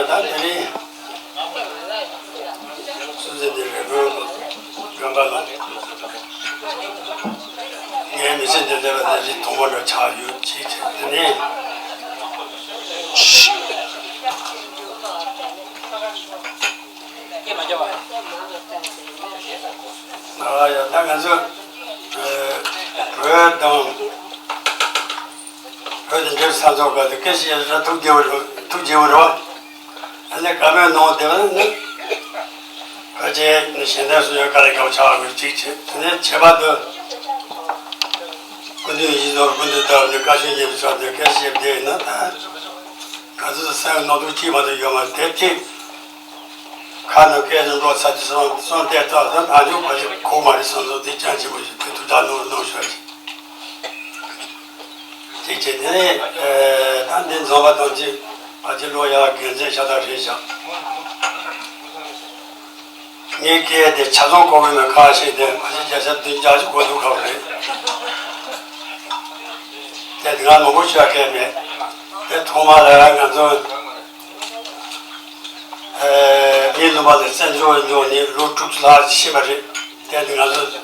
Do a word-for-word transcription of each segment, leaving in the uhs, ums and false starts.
ད་དེ་རིང་སུ་ཚེ་འདི་རེ་སྐོན་དགོན་པ་ལ་ངའི་མི་ཚེ་འདི་ལས་པ་དེ་རིགས་དུང་མོ་འདྲ་ཆགས་ཡོད་ཅིག་བྱས། དེ་ནས་ཨ་ཡ། ད་ང་ཚོ་བོད་དང་བོད་དང་འབྲེལ་ས་ཚོགས་སྐབས་དུ་སྐད་ཆ་བཤད་ཐུགས་དགྱེས་པ་རེད། ཐུགས་དགྱེས་པ་རེད་བ། ཨ་ནི་བཀའ་མོལ་གནང་བསྡད་པ་ནི་ཕལ་ཆེར་ནི་གཞན་དོན་སུ་ཡང་དཀའ་ལས་ཁག་པོ་ཆགས་དགོས་གཅིག་བྱས། དེ་ནས་ཁྱད་པར་དུ་སྐུ་མདུན་ཡིད་བཟུང་སྐུ་མདུན་ལྟ་བུ་ནི་བཀའ་ཆོས་ཉན་པའི་ཕྱོགས་དེ་སྐད་ཆ་བཤད་བསྡད་ཡིན་ན། ད་ག་ཚོད་སེམས་ནང་དུ་སྐྱིད་མ་ཐུབ་ཡོད་མ་རེད། དེ་ཐེངས་ཁ་ནང་སྐད་ཆ་འགྲོ་ཚར་དུས་སོང་སོང་བལྟས་ཙང་། ད་ནང་ཆོས་ཕལ་ཆེར་གོ་མ་རེད་བསམ་སོང་། དེ་ཅང་ཆེན་པོ་ཞིག་དེ་ཐུགས་ཐག་གནང་གནང་ཤོག་ཅིག་ཅིག་བྱས། དེ་ནས་ད་འདི་འཛོམས་པ་དང་ཅིག་ཕལ་ཆེར་ལོ་ཡར་རྒན་མཚན་ཤ་སྟག་རེད་བཞག་ངའི་སྐད་དེ་ཆ་ཚང་གོ་གི་མེད་ཁ་ཤས་དེ་ཕལ་ཆེར་བརྒྱ་ཆ་བདུན་བརྒྱ་ཅིག་གོ་འདུག་ཁ་པོ་རེད། དེ་དེ་སྔ་མང་པོ་ཤོད་མཁན་མེད། དེ་ཐོག་མ་ལ་ང་ཚོ་ངའི་ལུང་པ་ལ་བཙན་བྱོལ་འབྱོར་ནས་ལོ་དྲུག་ཅུ་ལྷག་ཕྱིན་པ་རེད། དེ་དེ་ང་ཚོ་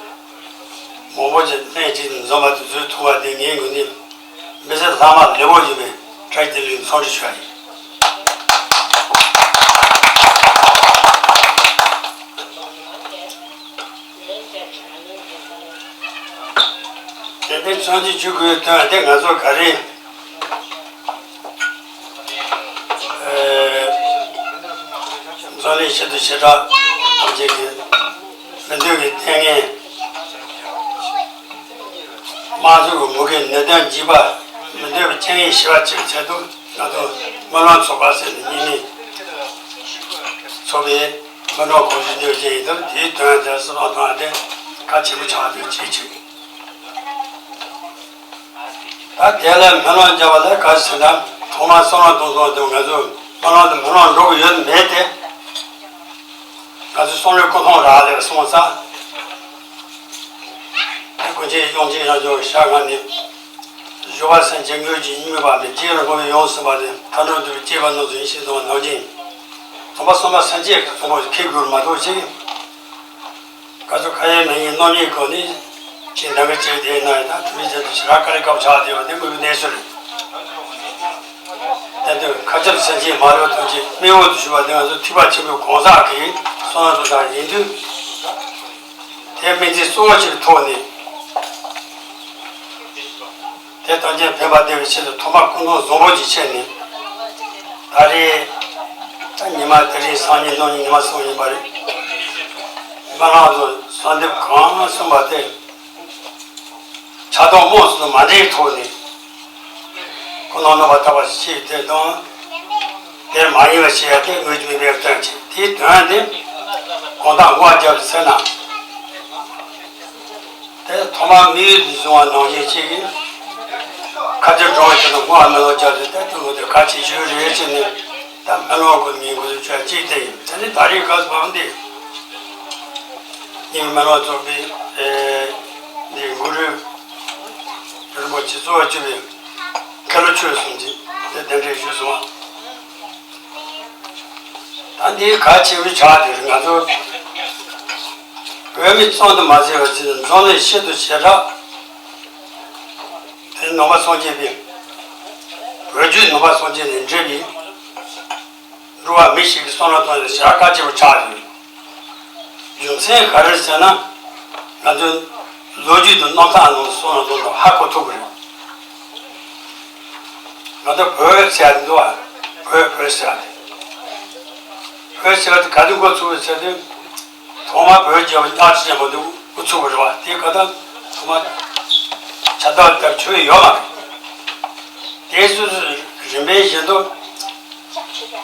མང་པོ་ཅིག་ལྷན་ཅིག་འཛོམས་པ་དེ་ཚོའི་ཐུག་པ་དེ་ངའི་ངོས་ནས་མི་ཚེ་ལྷག་མ་ལེགས་པོ་ཡིན་པའི་བཀྲ་ཤིས་བདེ་ལེགས་འཚམས་འདྲི་ཞུ་བ་ཡིན། དེ་འདྲའི་འཚམས་འདྲི་ཞུ་དགོས་དོན་དེ་ང་ཚོ་ག་རེ། འཛམ་གླིང་ཆེད་དུ་ཞེ་དྲག་ཐམས་ཅད་ཀྱི་མི་འདོད་ཀྱི་ལྟས་ངན། དམངས་གཙོ་གི་མུ་གེ་ནད་དོན་འཇིགས་པ། མི་འདོད་པའི་རྐྱེན་ངན་ཞི་བར་བྱེད་པའི་ཆེད་དུ་ང་ཚོ་སྨོན་ལམ་ཚོགས་པ་ཟེར་ནས་གཉིས་ནས་ཚོགས་པའི་སྨོན་ལམ་གོང་ཞུ་འདོད་ཅན་ཡིན་སྟབས། དེའི་དོན་དེ་སུ་དང་དོན་དེ་གལ་ཆེན་པོ་ཆགས་འདུག་ཅེས་བྱས། ད་དེ་ལ་སྨོན་ལམ་བརྒྱབ་པ་ལ་ག་ཟེར་ན། ཐོག་མར་བསམ་བློ་གཏོང་སོང་དུས་ང་ཚོ་སྨོན་ལམ་དུ་སྨོན་ལམ་འགྲོ་གི་ཡོད་མེད་དེ། ང་ཚོ་བསམ་བློའི་སྐུ་མཐོང་རག་ལས་སོང་ཙང་། སྐུ་མཁྱེན་དབྱངས་ཅན་རྣལ་འབྱོར་ཞལ་སྔ་ནས། བཞུགས་པ་སེམས་ཅན་དངོས་ཀྱི་སྙིགས་མའི་བར་མེད། རྗེ་རིན་པོ་ཆེ་ཡོངས་སུ་ཟིན་པ་དེ། མཐའ་འགྲོ་འདུལ་བའི་གཅེས་པར་གནང་ཚུལ་ཡིན་ཞེས་གསུངས་པ་ནང་བཞིན། ཚོགས་པ་གསུམ་པ་སེམས་བསྐྱེད་ཀྱི་ཚོགས་པ་ཞིག་འཁེལ་དགོས་མ་གཏོགས་ཅིག་ག་ཚོད་ཁ་ཡོད་མེད་ཡིན་རྣམ་གཡེང་སྒོ་ནས་ཅིག་འདང་གི་བྱས་བསྡད་ན་ཡང་། ད་དེ་མིན་ཚད་དུ་ཞེ་དྲག་དཀའ་ལས་ཁག་ཆགས་བསྡད་པ་དེ་དངོས་པོའི་གནས་ཚུལ་རེད། དེ་དུས་མཁའ་ཁྱབ་སེམས་ཅན་མ་ལུས་ཐམས་ཅད་སྨན་འོག་ཏུ་ཞུགས་པ་དེ་ང་ཚོ་ཐེག་པ་ཆེན་པོའི་གང་ཟག་གི་བསམ་བློ་གཏོང་སྟངས་ཡིན་དུས། དེ་སྨན་རྩིས་གཙོ་བོ་ཞིག་ཐོག་ནས། དེ་ཐམས་ཅད་ཕན་པ་བདེ་བའི་ཆེད་དུ་ཐོག་མར་སྐུ་མདུན་བཟང་པོ་ཞིག་ཕྱིན་ནས། ད་རེས་ད་ཉི་མ་དེ་རིང་སང་ཉིན་གནངས་ཉིན་ཉི་མ་གསུམ་ཡིན་པ་རེད། སྨོན་ལམ་དུ་གསོལ་འདེབས་གང་གསུངས་པ་དེ། ཆགས་སྡང་རྨོངས་གསུམ་དང་མ་འདྲེས་ཐོག་ནས་ཁོང་རྣམས་རྣམ་པར་དག་པ་ཞིག་ཤེས་དེ་དང་། དེར་མ་ཡེངས་པར་བྱེད་ཡ་དེ་དངོས་ཀྱི་མིང་པའི་དོན་ཆེ། དེའི་དོན་དེ་གང་དག་བསྔོ་བ་བརྒྱབ་ཟེར་ན། དེ་ཐོག་མར་དམིགས་ཡུལ་དུ་བཟུང་བ་ནང་བཞིན་ཅིག་གིས། ཁ་ཏོན་སྒྲོལ་བའི་ཆེད་དུ་བསྔོ་བ་སྨོན་ལམ་བརྒྱབ་ཟེར། དེ་ཐུན་མོང་དུ་གལ་ཆེ་ཤོས་རེད་ཅེས་ནས། ད་སྨོན་ལམ་གྱི་མིང་འགོ་ཚུགས་ཆོག་ཅིག་དེ་ཡིན། དེ་ནི་ད་རེས་སྐབས་བབ་འདི། རྙིང་མ་སྨོན་ལམ་ཚོགས་པའི་ཨེ་འདི་གུ་རུ་རིན་པོ་ཆེ་གཙོ་བོ་གྱུར་པའི་མཁན་སློབ་ཆོས་གསུམ་གྱིས་འདི་གདན་འདྲེན་ཞུས་སོང་བ། ད་འདི་གལ་ཆེ་བའི་ཆ་དེ་ང་ཚོ་བོད་མི་ཙམ་དུ་མ་ཟད་པར་ཅིག་འཛམ་གླིང་ཤིན་ཏུ་ཞེ་དྲག་དེ་ནང་པ་སངས་རྒྱས་པའི་བོད་བརྒྱུད་ནང་པ་སངས་རྒྱས་ནས་འདྲེས་པའི་འགྲོ་བ་མི་ཞིག་གི་བསམ་བློ་གཏོང་ཡག་ཞེ་དྲག་གལ་ཆེན་པོ་ཆགས་ཡོད། རྒྱུ་མཚན་ག་རེ་ཟེར་ན། ང་ཚོའི་ལོ་རྒྱུས་དང་རྣམ་ཐར་ནང་བསམ་བློ་གཏོང་དུས་ཧ་གོ་ཐུབ་ཀྱི་རེད། ང་ཚོ་བོད་ཟེར་ཡག་འདུག་བ། བོད་བོད་ཟེར་ཡག་དེ། བོད་ཟེར་བ་དེ་ག་དུས་འགོ་ཚུགས་པ་ཟེར་དུས། ཐོག་མར་བོད་རྒྱལ་པོ་གཉའ་ཁྲི་ཆེན་པོ་འདི་འགོ་ཚུགས་པ་རེད་བ། དེའི་སྐབས་ད་ཐོག་མར་ཕྱག་བཏབ་ལྟ་བུ་ཡོད་མ་རེད། དེའི་ཚུལ་དུ་རིམ་པས་བཞིན་དུ་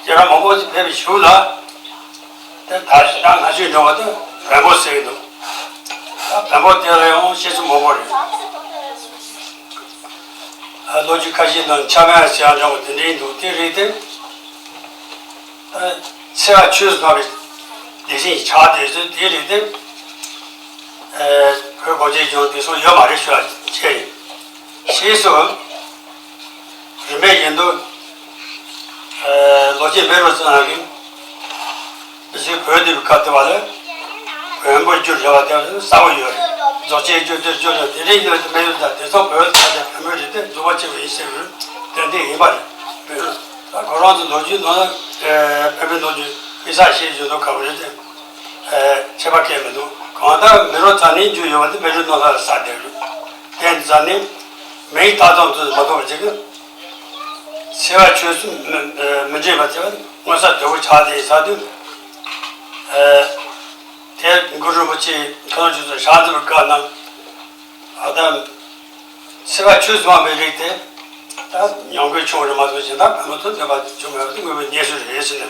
རྒྱལ་རབས་མང་པོ་ཞིག་ཕེབས་པའི་གཞུག་ལ། དེ་ད་ད་སྔ་ཤོས་འགྲོ་བ་དེ་བོན་པོ་ཟེར་གྱི་འདུག་ད་བོན་པོ་དེ་ལ་ཡང་བཤད་ཚུལ་མང་པོ་རེད། ལོ་རྒྱུས་ཁ་ཤས་ནང་འཆར་མེད་ཟེར་ཡག་འདྲ་བོ་དེ་འདྲའི་འདུག་དེ་རེད་དེ། ཚེ་བ་ཆོས་སུ་སྨྲ་བའི་སྡེ་ཚན་ཞིག་ཆགས་བསྡད་ཚུལ་དེ་རེད་དེ། བོད་གངས་ཅན་ལྗོངས་དེང་སང་ཡོད་མ་རེད་ཞུ་བ་བྱས་ཡིན། ཞེས་སོ། རིམ་པས་བཞིན་དུ་ ལོ་ཆེན་བེ་རོ་ཚང་གི་མི་ཚེ་བོད་འདི་བཀའ་བསྟན་པ་ལ་བོན་པོ་རྒྱུ་རེ་བ་དེ་གསལ་པོ་ཡོད་རེད། རྫོགས་ཆེན་རྒྱུ་དེ་རྒྱུ་ལ་དེ་རིང་ཡོད་དེ་མེད་ཡོད་ད་དེ་ཚོ་བོད་ཚང་དེ་བོན་པོ་རེད་དེ་རྫོགས་པ་ཆེན་པོ་ཡིན་ཟེར་བའི་དོན་དེ་ཡིན་པ་རེད། ད་ཁོ་རང་ཚོ་ལོ་རྒྱུས་ནང་ལ་བོན་པོའི་ལོ་རྒྱུས་དཔེ་ཆ་ཤེས་རྒྱུ་ནོ་ག་བ་རེད་དེ། ཁྱད་པར་གང་མི་འདུག་གང་ལྟར་མི་རོ་རྩ་ནས་རྒྱུ་ཡོད་པ་དེ་མི་རོ་ནང་ལ་ས་དེ་རེད། དེ་རྩ་ནས་མིང་བཏགས་ཙམ་དུ་མ་གཏོགས་པ་ཅིག་གི། སེ་བ་ཆོས་སུ་མི་མི་འདྲེས་པ་དེ་མངོན་གསལ་དོད་པོ་ཆགས་ཏེ་ས་དུས། དེ་གུ་རུ་རིན་པོ་ཆེ་ཁོང་ཆོས་སུ་ཞག་འཛིན་པའི་སྐབས་ན། ཨ་དམ། སེ་བ་ཆོས་སུ་མ་པའི་རིགས་དེ། ད་ཉམས་རྒུད་ཆུང་རུ་མ་སོང་ཞིང་ད་བོན་པོ་ཐོན་ཐོན་པ་བྱུང་མེད་པ་དེ་དངོས་པོའི་གནས་ཚུལ་རེད་ཟེར་ནས་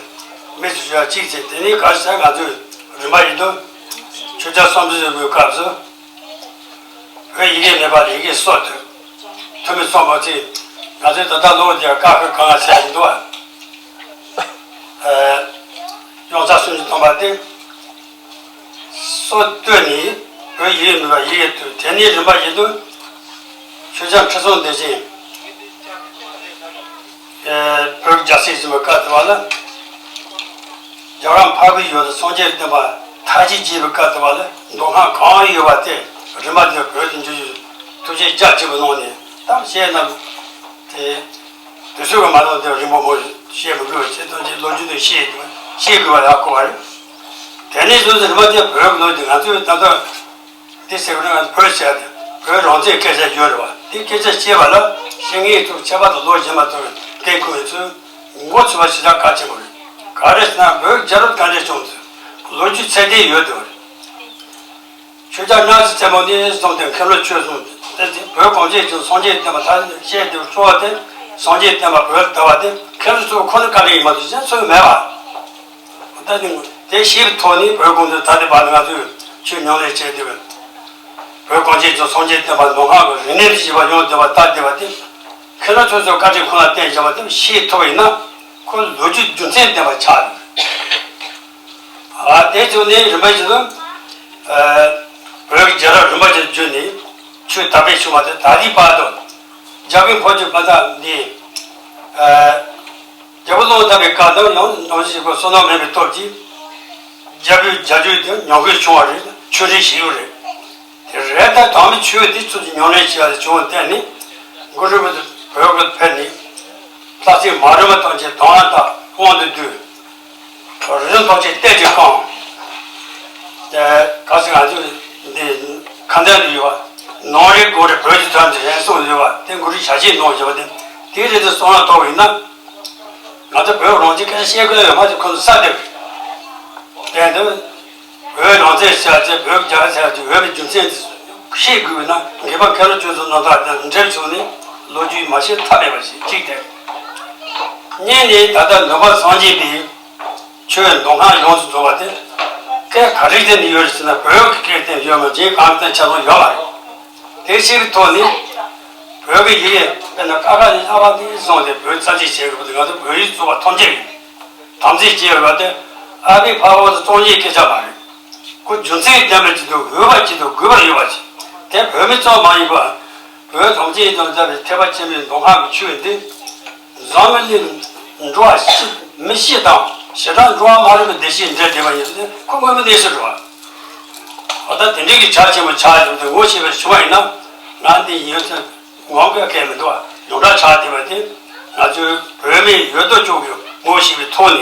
མི་ཚོས་ཞུ་བ་གཅིག་བྱས། དེ་ནས་ག་རེ་ཟེར་ང་ཚོས་རིམ་པ་ཡིན་དུས། ཆོས་རྒྱལ་སྲོང་བཙན་སྒམ་པོའི་སྐབས་སུ། བོད་ཡི་གེ་མེད་པ་ལ་ཡི་གེ་སྲོལ་དུ། ཐོན་མི་སོང་བ་ཚེ། ང་ཚོས་ད་ལྟ་ལོ་དེ་ཀ་ཁ་ག་ང་བྱས་ཡིན་འདུག་ཨ། ཡོངས་གྲགས་སུམ་ཅུ་སྟོང་པ་སྟེ། སྲོལ་བཏོད་ནས་བོད་ཡིག་མེད་པ་ཡི་གེ་བཏོད། དེ་ནས་རིམ་པ་བཞིན་དུ་ཆོས་རྒྱལ་ཁྲི་སྲོང་ལྡེ་བཙན་བོད་རྒྱལ་སྲིད་བཟུང་བའི་སྐབས་དུ་བ་ལ། རྒྱལ་བ་འཕགས་པའི་ཡུལ་དུ་སངས་རྒྱས་བསྟན་པ་མཐའ་བཞི་རྒྱས་པའི་སྐབས་དུ་བ་ལ་མདོ་སྔགས་གང་ཡོད་པ་དེ་རིམ་པ་དེ་བོད་དུ་འགྱུར་ཡུལ་ཐུགས་རྗེ་རྒྱ་ཆེན་པོ་གནང་ནས་གཏམ་བཤད་རྣམས་དེ། དུས་ཚོད་ཀྱི་མ་ལོན་དེ་རིང་པོ་མོ་བཤད་མི་དགོས་པ་བྱས་དོན་གྱི་ལོ་རྒྱུས་དེ་བཤད་དགོས་བཤད་དགོས་པ་ཡག་གོ་བ་རེད། དེ་ནས་བཟུང་སྟེ་རིམ་པ་དེ་བོད་ཀྱི་ལོ་རྒྱུས་ང་ཚོས་ད་ལྟ་འདི་ཟེར་བ་ནི་ང་ཚོ་བོད་ཟེར་ཏེ་བོད་རང་བཙན་སྐད་ཆ་ཡོད་རེད་བ། དེ་སྐད་ཆ་བཤད་པ་ལ་ཤེས་ངེས་ཐུག་ཁྱད་པར་དུ་ལོ་རྗེས་མ་ཐུག་སྐད་ཁུངས་ཡིན་ཚུལ་མགོ་ཚོས་པ་ཞེ་དྲག་གལ་ཆེན་པོ་རེད། ག་རེ་ཟེར་ན་བོད་རྒྱལ་རབས་ག་འདྲས་བྱུང་ཚུལ་ལོ་རྒྱུས་ཚད་ལྡན་ཡོད་དེ་བ་རེད། ཆོས་རྒྱལ་གནམ་རྩེ་རྩེ་མོ་ནས་བཟུང་སྟེ་མཁན་སློབ་ཆོས་གསུམ་དེ་བོད་གངས་ཅན་གྱི་སངས་རྒྱས་བསྟན་པ་དར་བཤད་དེ་གཙོ་བོ་དེ་སངས་རྒྱས་བསྟན་པ་བོད་དར་བ་དེ་མཁན་སློབ་ཚོ་ཁོ་ན་བཀའ་དྲིན་ཡིན་པ་དང་གཞན་ཚོས་མེད་པ། ད་དེ་དེ་ཤེས་པའི་ཐོག་ནས་བོད་གངས་ཅན་དར་དེ་བར་ང་ཚོས་ཆོས་ཉམས་ལེན་བྱས་ཏེ་བོད་གངས་ཅན་གྱི་སངས་རྒྱས་བསྟན་པ་ནོར་འཁྲུལ་རིག་གནས་ཀྱི་བྱིས་པ་ཡོངས་བསྡད་པ་དར་བསྡད་པ་དེ་མཁན་སློབ་ཚོ་ཚོ་བཀའ་དྲིན་ཁོ་ན་བསྟན་བཞག་པ་དེ་ཤེས་ཐུབ་པ་ཡིན་ན་ཁོ་ལོ་རྒྱུས་རྒྱུ་མཚན་ལྡན་པ་ཆགས་ཡོད། ཨ་དེ་ཚོ་ནི་རིམ་པ་བཞིན་དུ་ཨ་བོད་ཀྱི་རྒྱལ་རབས་རིམ་པ་བཞིན་བརྒྱུད་ནས་ཆོས་དར་སྤེལ་བྱུང་བ་དེ་ད་ལྟའི་བར་དུ་རྒྱལ་པོའི་འཕོ་འགྱུར་མ་ཐག་འདི་ཨ་རྒྱལ་པོ་ལུང་བསྟན་པའི་བཀའ་དང་ཡང་ནང་བཞིན་གྱི་བསོད་ནམས་མེད་པའི་སྟོབས་ཀྱིས་རྒྱལ་པོའི་རྒྱལ་རྒྱུད་དེ་ཉམས་རྒུད་བྱུང་བ་རེད། ཆོས་རིག་ཞིག་ཡོད་རེད། དེ་རེད་ད་དམ་པའི་ཆོས་འདི་ཚུལ་གྱིས་ཉམས་ལེན་བྱས་པ་དེ་བྱུང་བརྟེན་ནས་གུ་རུ་བོད་དུ་ཕེབས་ནས་ལྷ་སྲས་མ་རུ་མ་ཐམས་ཅད་དང་བླངས་དང་དབང་དུ་བསྡུས། རི་ཐོག་ཆེན་གཏེར་གྱི་བཀང་། དེ་ག་ཟེར་ང་ཚོས་འདི་ཁ་འདོན་དུ་ཡོད་པ། ནང་རེ་སྒོ་རེ་བོད་ཀྱི་དོན་དུ་ཡང་གསུངས་ཡོད་པ་དེ་གུ་རུ་ཞལ་ཆད་གནང་བཞག་པ་དེ་དེའི་རིགས་དེ་བསམ་བློ་གཏོང་བ་ཡིན་ན། ང་ཚོ་བོད་རང་བཙན་སྐད་ཆ་བཤད་དགོས་ཡོད་མ་རེད། ཁོ་ཚོ་ས་དེ་དེ་འདི་བོད་རང་བཙན་ཟེར་ཡ་དེ་བོད་རྒྱ་ཟེར་ཡ་དེ་འོས་པའི་རྒྱུ་མཚན་དེ་ཤེས་དགོས་ན་ངེས་པར་མཁན་སློབ་ཆོས་ཚོ་རྣམ་དག་དང་འབྲེལ་བྱུང་ནས་ལོ་རྒྱུས་མ་ཤེས་ཐབས་མེད་པ་ཞིག་གཅིག་དེ། གཉིས་ནི་ད་ལྟ་ནུབ་ཕྱོགས་སངས་རྒྱས་པའི་ཆོས་མདོ་སྔགས་ཡོངས་སུ་རྫོགས་པ་དེ་སྐད་ག་རེ་བསྟན་ནས་ཡོད་རེད་ཟེར་ན་བོད་ཀྱི་སྐད་བསྟན་ཡོད་མ་རེད། གཞན་གང་བསྟན་ཆ་ཚང་ཡོད་མ་རེད། དེ་ཤེས་པའི་ཐོག་ནས་བོད་ཀྱི་ཡི་གེ་དཔེར་ན་ཀ་ཁ་ནས་ལྷག་པ་དེ་བཟུང་སྟེ་བོད་རྩ་ཆེ་བྱེད་དགོས་པ་དེ་ང་ཚོ་བོད་ཡིག་གཙོ་བོ་ཐམས་ཅད་ཀྱི་དམ་ཚིག་ཅེས་པ་དེ་ཨ་ཕའི་ཕ་བོང་དུ་གཙང་ཡིག་སྐད་ཆ་མ་རེད། ཁོ་རྒྱུ་མཚན་ལྡན་པ་ཅིག་དང་འོས་པ་ཅིག་དང་དགོས་པ་ཡོད་པ་ཅིག་དེ་བོད་མི་ཙམ་མ་ཡིན་པར་བོད་གངས་ཅན་དང་འདྲ་བའི་ཐེག་པ་ཆེན་པོའི་མདོ་སྔགས་ཀྱི་ཆོས་འདི་འཛམ་བུ་གླིང་འགྲོ་བ་ཤི་མི་ཤི་དང་ཞེ་སྡང་འགྲོ་བ་མ་རིག་པའི་བདེ་སྐྱིད་འདྲེས་བསྡད་པ་ཡིན་ཟེར་ཏེ་ཁོ་དངོས་པོའི་གནས་སུ་འགྲོ་བ། འོ་ད་དེ་འདྲའི་གི་ཆ་ཆེན་པོ་ཆགས་ཡོང་དུས་ངོ་ཤེས་པའི་ཞུ་བ་ཡིན་ན་ང་འདི་ཡིན་ཟེར། ངོམ་ག་གལ་མི་འདུག་བ། ཡོངས་གྲགས་ཆགས་བསྡད་པ་དེ་ང་ཚོའི་བོད་མི་ཡོད་དོ་ཅོག་གི་ངོ་ཤེས་པའི་ཐོག་ནས་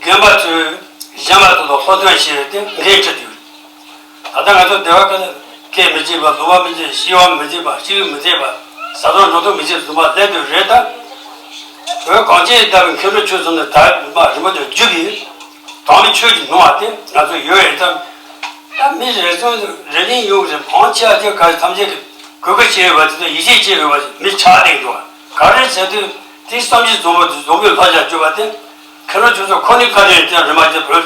རྒན་པ་ཚོས་གཞན་པ་ཚོ་ལ་སློབ་སྟོན་བྱས་ཏེ་འགན་འཁྲི་དུས། ད་ལྟ་ང་ཚོ་སྡེ་བ་ཁག་ལ་སྐད་མི་གཅིག་པ་ལུང་པ་མི་གཅིག་པ་ཤེས་པ་མི་གཅིག་པ་སྤྱི་ཡོངས་མི་གཅིག་པ་བཟའ་ཚང་འགྲོ་འདུག་མི་གཅིག་པ་བཟུང་བ་སླེབས་དུས་རེད་ད། བོད་གངས་ཅན་ལྟ་བུའི་མཁས་གྲུབ་ཆོས་ཚོགས་ནས་ད་མ་རིམ་པ་དུ་བརྒྱུད་པའི། དམ་པའི་ཆོས་ཀྱི་ནུས་པ་དེ་ང་ཚོ་ཡོད་ཡིན་ཙང་། ད་མི་རེ་ཟུང་རེ་གཉིས་ཡོང་རེ་མང་ཆེ་བ་དེ་ག་རེ་ཐམས་ཅད་ཀྱི་གུས་པ་བྱེད་འོས་པ་དེ་དང་ཡིད་ཆེས་བྱེད་འོས་པ་མི་ཆགས་བསྡད་འདུག་ག་རེ་ཟེར་དུས་དེ་བསམ་གཞིག་བཟང་པོ་དེ་བཟང་པོའི་ལྷ་བྱ་བཅོས་པ་དེ་མཁན་སློབ་ཆོས་ཚོགས་ཁོ་ནའི་བཀའ་དྲིན་དེ་རིམ་པ་དེ་བོད་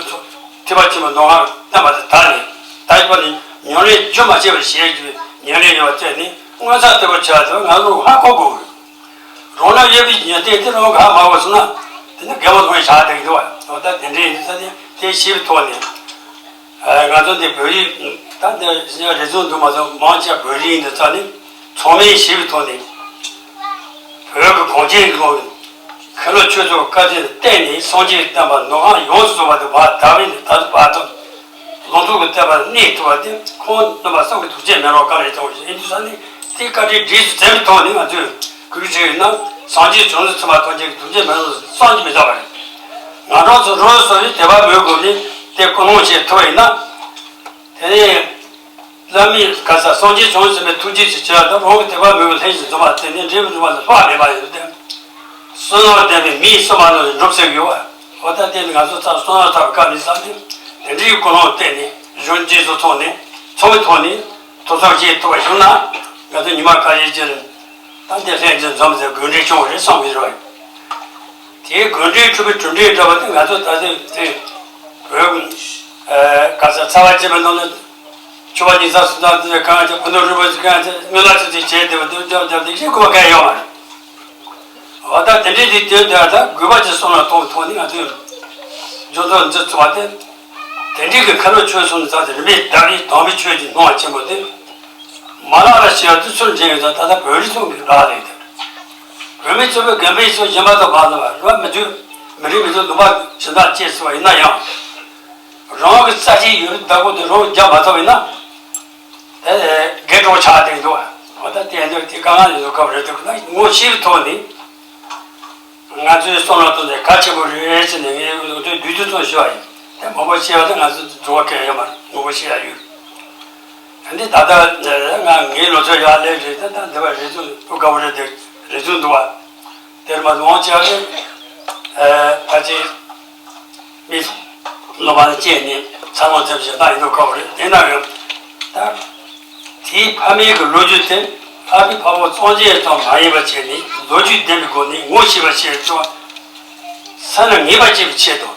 ཐེག་པ་ཆེན་པོའི་མདོ་སྔགས་བསྟན་པ་དེ་དར་ནས་ད་ཡོད་པ་ནི་ཉམས་ལེན་རྒྱུན་མ་ཆད་པར་བྱེད་རྒྱུའི་ཉམས་ལེན་ཡོད་པ་བཅས་ནི་མངོན་གསལ་དོད་པོ་ཆགས་ཏེ་ང་ཚོ་ཧ་གོ་དགོས། རང་ལ་ཡོད་པའི་ཉེས་དོན་དེ་རང་ག་མ་གོ་སོང་ན་དེ་ནི་རྒན་པོ་ཚོ་ཡང་བྱ་བསྡད་ཀྱི་འདུག་བ། ད་དེ་འདྲའི་ཡིན་ས་དེ་དེ་ཤེས་པའི་ཐོག་ནས་ང་ཚོ་འདི་བོད་ཡིག་ད་འདི་རེ་ཟུང་འདུག་མ་ཚོ་མང་ཆེ་བོད་རིགས་འདི་རྩ་ནས་ཚང་མས་ཤེས་པའི་ཐོག་ནས་བོད་ཀྱི་གངས་ཅན་གྱི་ལོ་ག་ མཁན་སློབ་ཆོས་ཚོགས་བཀའ་དྲིན་བརྟེན་ནས་སངས་རྒྱས་བསྟན་པ་ནོར་ཁང་ཡོངས་སུ་རྫོགས་པ་དེ་བར་དག་པའི་ནས་ད་ལྟ་བར་དུ་ལུང་ཐུག་གི་བསྟན་པ་གནས་ཐུབ་པ་དེ་ཁོང་རྣམ་པ་སངས་རྒྱས་ཐུགས་རྗེ་མེད་རོགས་ག་རེ་བྱུང་ཞིག་ཡིན་དུས་ས་ནས་དེའི་བཀའ་དྲིན་རྗེས་སུ་དྲན་པའི་ཐོག་ནས་ང་ཚོས་གུས་བྱས་ཡོད་ན་སངས་རྒྱས་བྱང་སེམས་ཚད་མ་ཐམས་ཅད་ཀྱི་ཐུགས་རྗེ་མེད་རོགས་བསམ་གྱིས་མི་ཁྱབ་པ་རེད། ང་རང་ཚོ་རང་སོ་སོའི་དད་པ་མོས་གུས་ནས་དེ་ཀུན་སློང་བྱེད་ཐུབ་པ་ཡིན་ན། དེ་ནས་བླ་མའི་ག་ས་སངས་རྒྱས་བྱང་སེམས་པའི་ཐུགས་རྗེ་ཆེ་ཆེ་བ་དང་རང་གི་དད་པ་མོས་གུས་ལྷན་ཅིག་འཛོམས་པ་དེ་ནི་འབྲས་བུ་འབྱུང་བ་ལ་ལྷག་མེད་པ་ཡོད་དེ། བསོད་ནམས་ལྡན་པའི་མིའི་བསོད་པ་རྣམས་འགྲུབ་ཟེར་གི་ཡོད་བ། འོ་ད་དེ་ནི་ང་ཚོ་ཚ་བསོད་ནམས་ཚ་བ་བཀའ་མི་བསམ་སྟེ་དེ་འདྲའི་ཀུན་སློང་བརྟེན་ནས་གཞོན་སྐྱེས་ཚོ་ཚོགས་ནས་ཚོགས་མི་ཐོག་ནས་ཐུགས་ཚོར་བྱེད་ཐུབ་པ་བྱུང་ན་ང་ཚོ་ཉི་མ་ཁ་ཤས་ཅིག་ད་འདི་ལྷན་ཅིག་འཛོམས་ཟེར་དགོས་འདྲེན་བྱུང་བ་རེད་བསམ་གི་རེད་བ། དེའི་དགོན་སྡེའི་ཕྲུ་གུ་གྲུབ་འབྲས་འདྲ་བ་དེ་ང་ཚོ་ད་ལྟའི་དེ་བོད་ག་ས་ཚ་བ་སྐྱེས་པའི་ནང་ནས་ཆུ་བ་ཉི་ཚ་སུ་ཚ་དེ་གང་ཅི་ཕུ་ནུ་རུ་བ་ཅི་གང་ཅི་སྨོན་ལམ་ཅི་ཅི་བྱས་དེ་བ་དེ་བ་དེ་བ་དེ་ཤི་དགོས་མཁན་ཡོད་མ་རེད། འོ་ད་དེ་འདྲའི་དེ་དེ་དེ་ད་དགོས་པ་ཅི་སོང་ལ་ཐོག་ཐོག་ནས་ང་ཚོས་འཇོན་ཚོགས་འཛིན་ཚུགས་པ་དེ་དེ་འདྲའི་གི་ཁ་ལོ་ཆོས་སོང་ནས་ཚ་དེ་རིམ་པས་ད་རེས་དམ་པའི་ཆོས་ཀྱི་སྣང་བ་ཆེན་པོ་དེ། མ་ལག་ལ་ཞེས་པ་དེ་ཚུར་འདྲེན་ཡོད་ཙང་ད་ལྟ་བོད་རིགས་ཚོ་གི་ལག་ལས་དེ། བོད་མི་ཚོ་བོད་རྒན་པའི་ཚོ་གཞན་པ་དང་བར་ལ་བ་རོ་མི་འདུག་མི་རིགས་མི་ཚོ་ལུང་པ་ཇི་ལྟར་སྐྱེས་སོ་ཡིན་ན་ཡང་། རང་གི་རྩ་ཆེའི་ཡུལ་བདག་པོ་དེ་རང་རྒྱག་མ་ཐུབ་ཡིན་ན། དེ་དགེ་གྲོགས་ཆགས་བསྡད་འདུག་འོ་ད་དེ་འདྲ་དེ་དཀའ་ངལ་ཡོད་སྐབས་རེད་འདུག་ན་ངོ་ཤེས་པའི་ཐོག་ནས། ང་ཚོའི་བསམ་བློ་གཏོང་ཚེ་གལ་ཆེན་པོ་རེད་ཟེར་ནས་ངས་ལོ་ཐོས་དུས་དུས་ཚོད་ཞུ་བ་ཡིན། དེ་མང་པོ་བཤད་པ་དེ་ང་ཚོ་འགྲོ་བ་གལ་ཡོད་མ་རེད། མང་པོ་བཤད་ཡ་ཡོད། ད་འདི་ད་ལྟ་ང་ངའི་ལོ་ཚོད་ཡག་ལས་རེད། ད་ད་འདི་བ་རེ་ཟུང་ཨུ་དགའ་བོ་རེད། དེ་རེ་ཟུང་འདུག་བ། དེར་མ་ལོང་བྱ་རེད། ཕལ་ཆེར་མི་ལོ་མ་ལ་བཅད་ནས་ཚ་ལོང་ཚབ་བྱེད་སྟངས་ཡིན་མདོག་ཁ་བོ་རེད། དེ་ན་ཡང་ད། དེའི་ཕ་མེས་ཀྱི་ལོ་རྒྱུས་དེ་ཨ་ཕའི་ཕ་བོང་ཙམ་ཅིག་ཙམ་མ་ཡིན་པ་བྱས་ནས་ལོ་རྒྱུས་ལྡན་པའི་སྒོ་ནས་ངོ་ཤེས་པ་བྱས་ཙང་སེམས་ལ་ངེས་པ་བྱེད་པའི་ཆེད་དུ་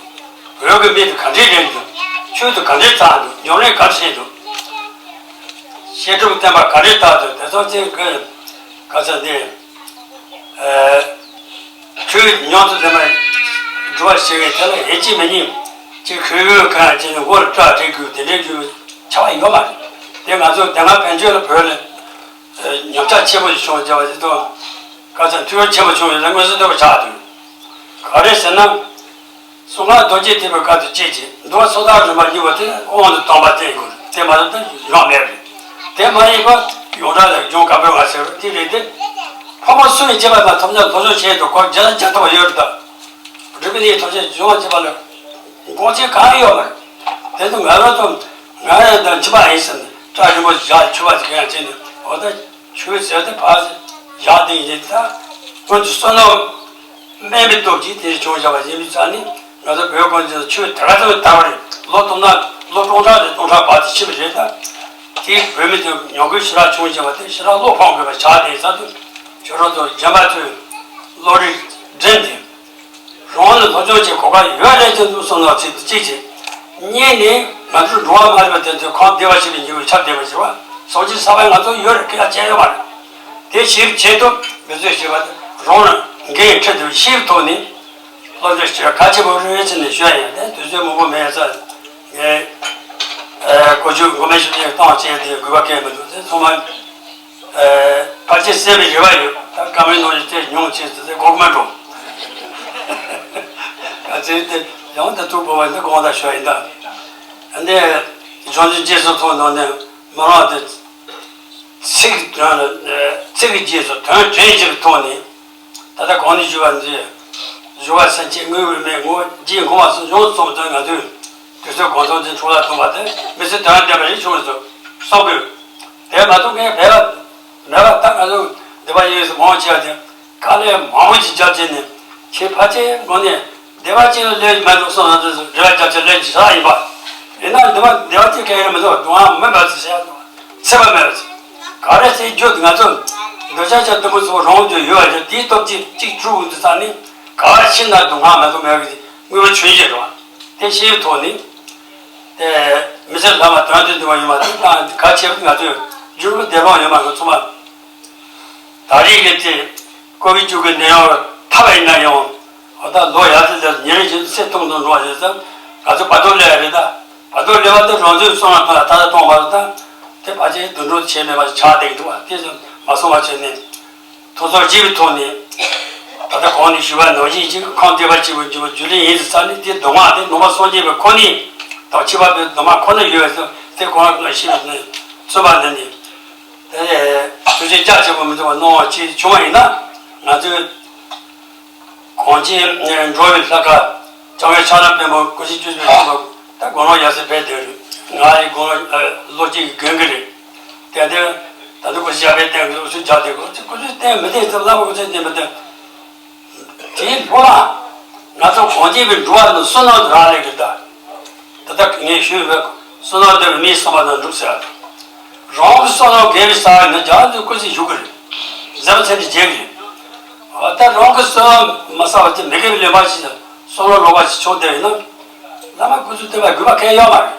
བོད་ཀྱི་མི་དེ་ག་འདྲས་རེད་འདུག་ཆོས་དེ་ག་འདྲས་བཙལ་འདུག་ཉམས་ལེན་ག་འདྲས་བྱས་འདུག་བཤད་སྒྲུབ་བསྟན་པ་ག་འདྲས་དར་འདུག་དེ་ཚོ་ཚེ་གི་ག་ཚོད་འདི། ཆོས་ཉམས་སུ་ལེན་པར་འགྲོ་བ་ཞིག་གི་དེ་ལ་ཡིན་གཅིག་མིན་གཉིས་ཀྱི་ཁོས་ཡོད་གང་ཅི་ནི་འོར་སྐྲག་བྲལ་དགོས་དེ་འདྲའི་རྒྱུ་ཆགས་པ་ཡོད་མ་རེད། དེ་ང་ཚོ་དེ་སྔ་ཕན་ཆོད་ལ་བོད་ལ་ཉམས་ཆག་ཆེན་པོ་ཞིག་བྱུང་བ་བྱས་པ་དེ་དང་དཀའ་ཚེགས་འཐུས་ཤོར་ཆེན་པོ་བྱུང་ཡོད་ལ་མངོན་གསལ་དོད་པོ་ཆགས་འདུག་ག་རེ་ཟེར་ན། གསང་སྔགས་རྡོ་རྗེ་ཐེག་པའི་སྐབས་སུ་སྐྱེས་ཀྱི་འདུལ་བ་སོ་ཐར་རིམ་པ་གཉིས་པ་དེ་དབང་དུ་བཏང་བ་དེ་ཡིན་དགོས། དེ་མ་གཏོགས་དེ་ཡོང་མེད་རེད། དེ་མ་ཡིན་པ་ཡོངས་གྲགས་ལ་སྦྱོང་དཀའ་བོའི་ང་ཟེར་བ་དེ་རེད་དེ། ཕ་མ་སུ་ཡིས་བྱས་པ་དང་ཐོབ་ཉམས་སློབ་སྦྱོང་བྱས་ཏེ་གོ་བརྒྱ་ཆ་བརྒྱ་ཐོབ་པ་ཡོད་རེད་ད། སྒྲུབ་པའི་གནས་ཐོབ་བྱས་སྦྱོང་བ་བྱས་པ་ལ་དགོངས་ཆེན་གང་ཡོད་མ་རེད། དེ་ཚོ་ང་རང་ཚོ་ང་ཡང་ད་ཁྱིམ་པ་ཡིན་ཟེར་ནས་སྐྲ་རིང་པོ་ཞིག་བཞག་ཆུ་བ་ཞིག་གང་ཡང་བྱས་ནས་འོ་ད། ཆོས་ཟེར་དེ་ཕར་བཞག་སྟེ་ཡིན་ད། སྔོན་དུ་བསོད་ནམས་དམན་པའི་སྟོབས་ཀྱིས་དེ་བྱུང་བཞག་པ་ཡིན་པའི་ཆ་ནས་ང་ཚོ་བོད་གངས་ཅན་ཆོས་དེ་ག་ཚོད་དར་བ་རེད། ལོ་སྟོང་ན་ལོ་སྟོང་ཕྲག་རེ་སྟོང་ཕྲག་བར་དུ་ཕྱིན་པ་རེད་ད། དེའི་བོད་མི་ཚོ་ཉམས་རྒུད་ཞེ་དྲག་བྱུང་བཞག་པ་དེ་ཞེ་དྲག་བློ་ཕམ་དགོས་པ་ཆགས་དེ་ས་དུ་ཁྱོད་རང་ཚོ་གཞན་པ་ཚོས་བློ་རིག་འགྲིམ་སྟེ། རང་ལ་སློབ་སྦྱོང་བྱེད་གོ་སྐབས་ཡོད་རེད་ཅེས་འདུག་བསམ་ན་ཚིག་གཅིག་བྱས། གཉིས་ནས་ང་ཚོར་འགྲོ་བ་མ་རིག་པ་དེ་ཚོས་ཁམས་བདེ་བར་གཤེགས་པའི་ཉི་འོད་ཁྱབ་བསྡད་པ་ཞིག་བ་སངས་རྒྱས་ས་པའི་ང་ཚོ་ཡོད་རེད། སྐད་ཆ་བྱས་ཡོད་མ་རེད། དེ་ཤེས་ཆེད་དུ་འབད་རྩོལ་བྱེད་པ་དེ་རང་ལ་འགན་འཁྲི་དེ་ཤེས་པའི་ཐོག་ནས་སློབ་སྦྱོང་བྱེད་གལ་ཆེན་པོ་རེད་ཅེས་ནས་ཞུ་ཡ་ཡིན། དེ་དུས་ཚོད་མང་པོ་མེད་ས་ངས་གོ་རྒྱུ་མགོ་མེད་ཞུ་ཡས་བཏང་བྱས་དེ་དགོས་པ་གལ་མི་འདུག་དེ་ཚང་མ། ཕལ་ཆེར་གསལ་བའི་རེ་བ་ཡོད། ད་བཀའ་མོལ་གནང་རྒྱུ་དེ་ཉུང་ཆེ་ཟེར་ཏེ་གོ་མ་འགྲོ། ག་ཚོད་དེ་ཡང་དུ་ཐུག་པོ་བ་འདི་དགོངས་དག་ཞུ་ཡིན་ད། འདི་གཞུང་འཛིན་རྗེས་སུ་ཐོན་ནང་ནས་མི་རང་དེ་ཚིག་དོན་ཚིག་གི་རྗེས་སུ་དོན་དྲན་བྱེད་པའི་ཐོག་ནས། ད་ལྟ་གོང་ནས་ཞུས་པ་འདི་ཞུ་བ་སེམས་བསྐྱེད་དངོས་པོའི་མེད་ངོ་རྒྱས་འགོང་བ་སོགས་ཡོངས་སུ་རྫོགས་པ་དོན་ང་ཚོས་དུས་ཚོད་གང་ཐུབ་ཀྱིས་འཕྲོ་བརླག་གཏོང་བ་དེ་མི་ཚེ་དོན་ལྡན་པ་ཞིག་བྱུང་བའི་ཚུལ་གསུང་དགོས། དེ་མ་གཏོགས་ངས་བོད་ལ་མེད་པ་ད་ང་ཚོ་འདི་པ་ཡོད་སུ་མང་ཆེ་བ་དེ་དཀའ་ལས་མང་པོ་ཞིག་རྒྱབ་བྱས་ནས་ཁྱེད་ཕལ་ཆེར་དངོས་གནས་སྡེ་བ་གཅིག་ལ་ལས་མེད་འདུག་བསམ་ན་དེ་ཚོ་རེ་བ་རྒྱབ་ཆེ་ལས་ཀྱི་ས་ཡིན་པ། ཡིན་ན་སྡེ་བ་སྡེ་བ་གཅིག་གལ་ཡིན་མི་འདུག་སྡུག་བསྔལ་མེད་པ་ཚོ་བྱས་འདུག་ཚད་པ་མེད་པ་ཚོ་ག་རེ་ཚེ་རྒྱུ་ང་ཚོ་འདོད་ཆགས་ཆགས་དུམ་བུ་ཚོ་རང་རྒྱུ་ཡོད་པ་རེད། དེའི་སྟོབས་ཀྱིས་གཅིག་གྲུབ་འདུག་ས་ནི་ག་རེ་ཕྱིན་ན་སྡུག་བསྔལ་མེད་དུ་མེད་པའི་དངོས་པོ་ཆོས་ཅན་རེད་བ། དེ་ཤེས་པའི་ཐོག་ནས་དེ་མི་ཚེ་ལ་མ་དོན་དུ་འདུག་པ་ཡིན་པ་དེ་དང་གལ་ཆེ་བ་ང་ཚོས་རྒྱུ་རུ་བདེ་བློ་ཡོད་མ་རེད་ཚང་མ། ད་རེས་ཀྱི་དེ་ཀོ་བིད་བཅུ་དགུ་ནད་ཡམས་ཐར་བ་ཡིན་ན་ཡང་། འོ་ད་ལོ་ཡར་ཙམ་ཙམ་ཉིན་རེ་བཞིན་ཚེ་ཐུང་ཐུང་འགྲོ་བ་ཡིན་ཙང་ང་ཚོ་བར་དོ་སླེབས་རེད་ད། བར་དོ་སླེབས་པ་དེ་རང་ཚོའི་བསམ་བློ་ཐོག་ལ་ད་ལྟ་གཏོང་བ་རེད་ད། དེ་ཕལ་ཆེར་དུད་འགྲོ་བྱས་མེད་པ་ཆགས་བསྡད་འདུག་བ། དེ་ཚོ་མ་སོང་བ་བྱས་ནས་ཐུགས་ཚོར་སྐྱེ་བའི་ཐོག་ནས་ཕ་ ད་ལྟ་གོང་ནས་ཞུས་པ་ནང་བཞིན་ཅིག་ཁམས་བདེ་བ་ཆེན་པོའི་འབྱུང་བ་རྒྱུ་ལས་ཡིན་ཟེར་ཚར་ནས། དེ་གདམས་ངག་དེ་ནང་པ་སངས་རྒྱས་པའི་ཁོ་ནའི་དང་ཁྱད་པར་དུ་གདམས་ངག་ཁོ་ན་ཡོད་པས་དེ་གོང་ལ་ཞུས་པ་ནི་བརྩོན་པ་འདི་ནི་དེ་ཐུགས་རྗེ་རྒྱ་ཆེན་པོ་མི་འདུག་པ་གནང་བ་ཅིག་བྱུང་བ་ཡིན་ན། ང་ཚོས་གངས་ཅན་འགྲོ་བའི་ལྷ་ཁང་བྱང་བའི་ཕྱག་ན་པདྨོ་སྐུ་བཞི་བཅུ་བཞི་ཆེན་པོ་ད་དགུང་ལོ་ཡར་སེ་བས་དེ་རེད། ང་ཡི་དགུང་ལོ་ལོ་གཅིག་གི་རྒན་གི་རེད། དེ་དེ་ད་ལྟ་སྐུ་བཞི་ཞབས་པད་བརྟན་གི་ཨུ་ཚུགས་རྒྱག་དེ་སྐུ་ཚུགས་བརྟན་མི་བརྟན་ཚེ་བླ་མ་སྐུ་ཚུགས་བརྟན་མི་བརྟན། དེའི་ཕོ་བྲང་ང་ཚོ་གངས་ཅན་པའི་འགྲོ་བ་རྣམས་བསོད་ནམས་རག་ལས་ཀྱི་ད། ད་ལྟ་ངས་ཞུས་པའི་བསོད་ནམས་འདོད་པའི་མིའི་བསམ་པ་དང་འགྲུབ་ཟེར་བ་དང་། རང་གི་བསོད་ནམས་དགེ་བའི་བསགས་ཡིན་ན་རྒྱ་མཚོའི་སྐུ་ཚེ་བཞུགས་ཀྱི་རེད། མཛད་པ་ཚེ་འདི་རྒྱས་ཀྱི་རེད། འོ་ད་རང་གི་བསོད་ནམས་མ་བསགས་པ་དེ་མི་དགེ་བའི་ལས་པ་ཞིག་དང་བསོད་ནམས་ལོག་པ་ཞིག་བྱུང་བསྡད་ཡིན་ན། བླ་མ་སྐུ་ཚེ་བརྟན་པ་དགོས་པ་གང་ཡང་ཡོད་མ་རེད།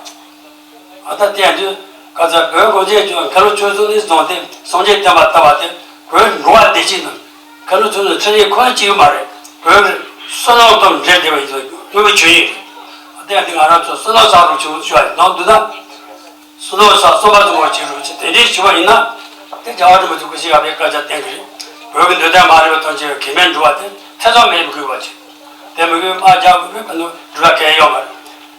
ཨ་ད་བསྟན་དུས་ག་ཚ་བོད་གངས་ཅན་ལྗོངས་མཁན་སློབ་ཆོས་གསུམ་ནས་བཟུང་སྟེ་སངས་རྒྱས་བསྟན་པ་དར་བ་དེ་བོད་འགྲོ་བ་བདེ་སྐྱིད་དང་མཁན་སློབ་ཆོས་གསུམ་འཕྲིན་ལས་ཁོ་ན་གཅིག་ཡོད་མ་རེད། བོད་བསོད་ནམས་དང་འབྲེལ་བསྡད་པ་ཡིན་ཙང་དངོས་པོའི་ཆོས་ཉིད་རེད། ཨ་ད་ཡང་དེ་ང་རང་ཚོ་བསོད་ནམས་བསགས་རོགས་བྱེད་ཞུ་བ་ཡིན་ནམ་འདུག་ན། བསོད་ནམས་བསགས་བསམ་པ་བཟང་པོ་བྱེད་རོགས་བྱེད་དེ་འདྲའི་ཞུ་བ་ཡིན་ན། དེ་རྒྱལ་བ་རིན་པོ་ཆེ་སྐུ་ཞབས་ཡག་པའི་བཀའ་རྒྱ་བསྟན་གྱི་རེད། བོད་ཀྱི་འདོད་དོན་མ་རིག་པ་ཐམས་ཅད་གེགས་མེད་འགྲུབ་པ་དེ་ཐེ་ཚོམ་མེད་པའི་དགོས་པ་བྱེད། དེ་མི་དགོས་དམག་རྒྱག་དགོས་པའི་གནོད་འགྲུལ་བ་གལ་ཡོད་མ་རེད།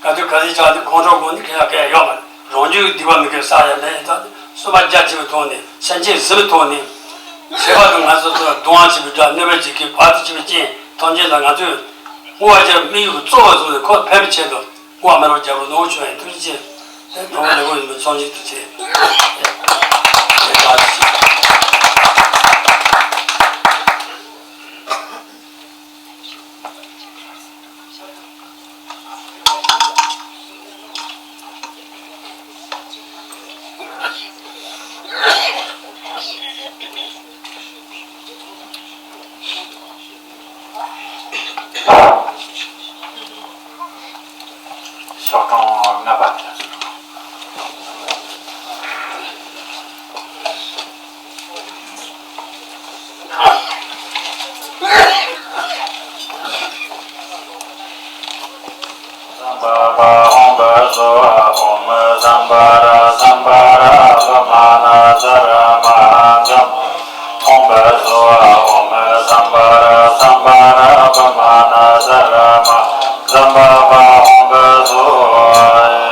ག་དུས་ག་དུས་ཁོང་ཁྲོ་དགོས་ནི་གལ་ཡང་གལ་ཡོད་མ་རེད། རང་རྒྱུད་ཀྱི་སྡིག་པ་མི་དགེ་བསགས་ཡ་མེད་ཡིན་ཙང་། བསམ་པ་རྒྱ་ཆེ་བའི་ཐོག་ནས་སེམས་ཅན་གཟིགས་པའི་ཐོག་ནས། བྱས་པ་དང་ང་ཚོ་ཚོ་གདུང་བ་ཆེན་པོའི་དགྲ་གནོད་པ་བྱེད་མཁན་བར་དུ་ཆེན་པོའི་རྐྱེན་ཐམས་ཅད་ལ་ང་ཚོས་བསྔོ་བ་བརྒྱབ་དམིགས་ཡུལ་གཙོ་བོ་བཟུང་ནས་ཁོ་ཕན་པའི་ཆེད་དུ་བསྔོ་བ་མེ་རོ་རྒྱབ་རོགས་གནང་ཞུ་ཡ་ཡིན། ཐུགས་རྗེ་ཆེ། དེ་གདུང་བ་ལེགས་པོ་ཡིན་པའི་ཚོགས་ཆེན་དུ་ཆེ། དེ་བར་དུ་ཆེ། ཤོག་གྲངས་ལྔ་པ། བསམ་པ་པ་ཨོཾ་བསོ་ཨ་ཨོཾ་སམྦྷ་ར་སམྦྷ་ར་པ་མ་ན་ཙ་ར་མ་ཧ་ཛམ། ཨོཾ་བསོ་ཨ་ཨོཾ་སམྦྷ་ར་སམྦྷ་ར་པ་མ་ན་ཙ་ར་མ་ཛམྦྷ་པ་ཨོཾ་བསོ་ཨ།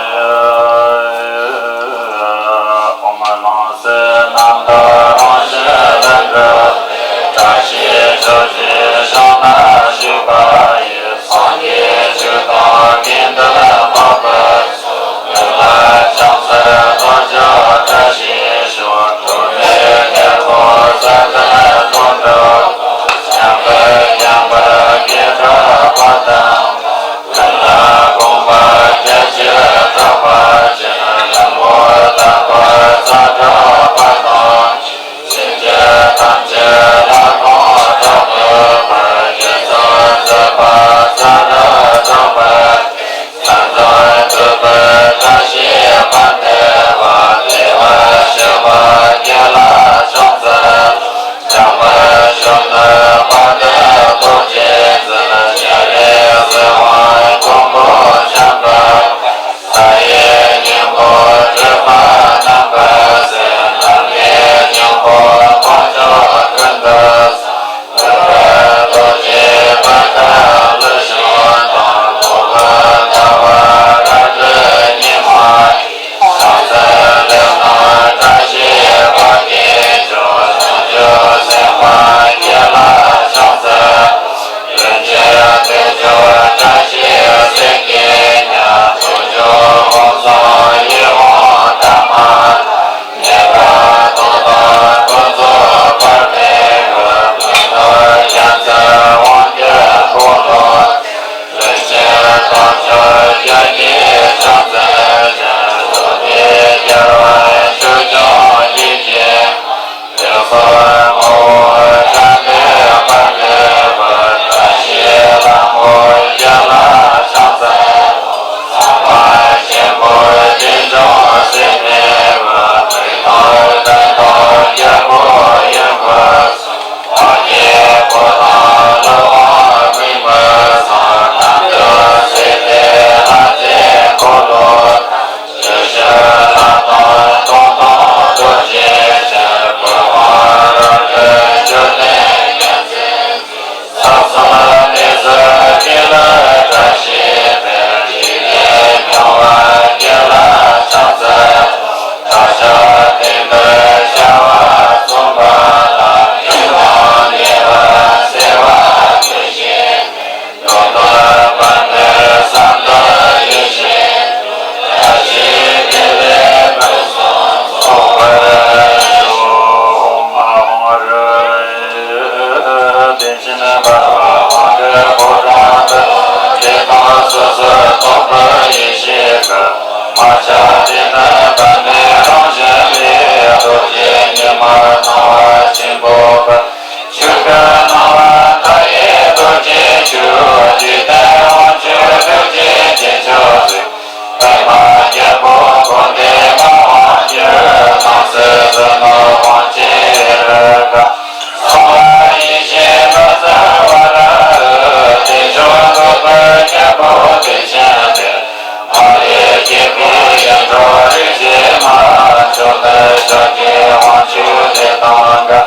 ལྟར་ཕྱག་རྒྱའི་དབང་ཕྱུག་དེ་དང་འདྲ།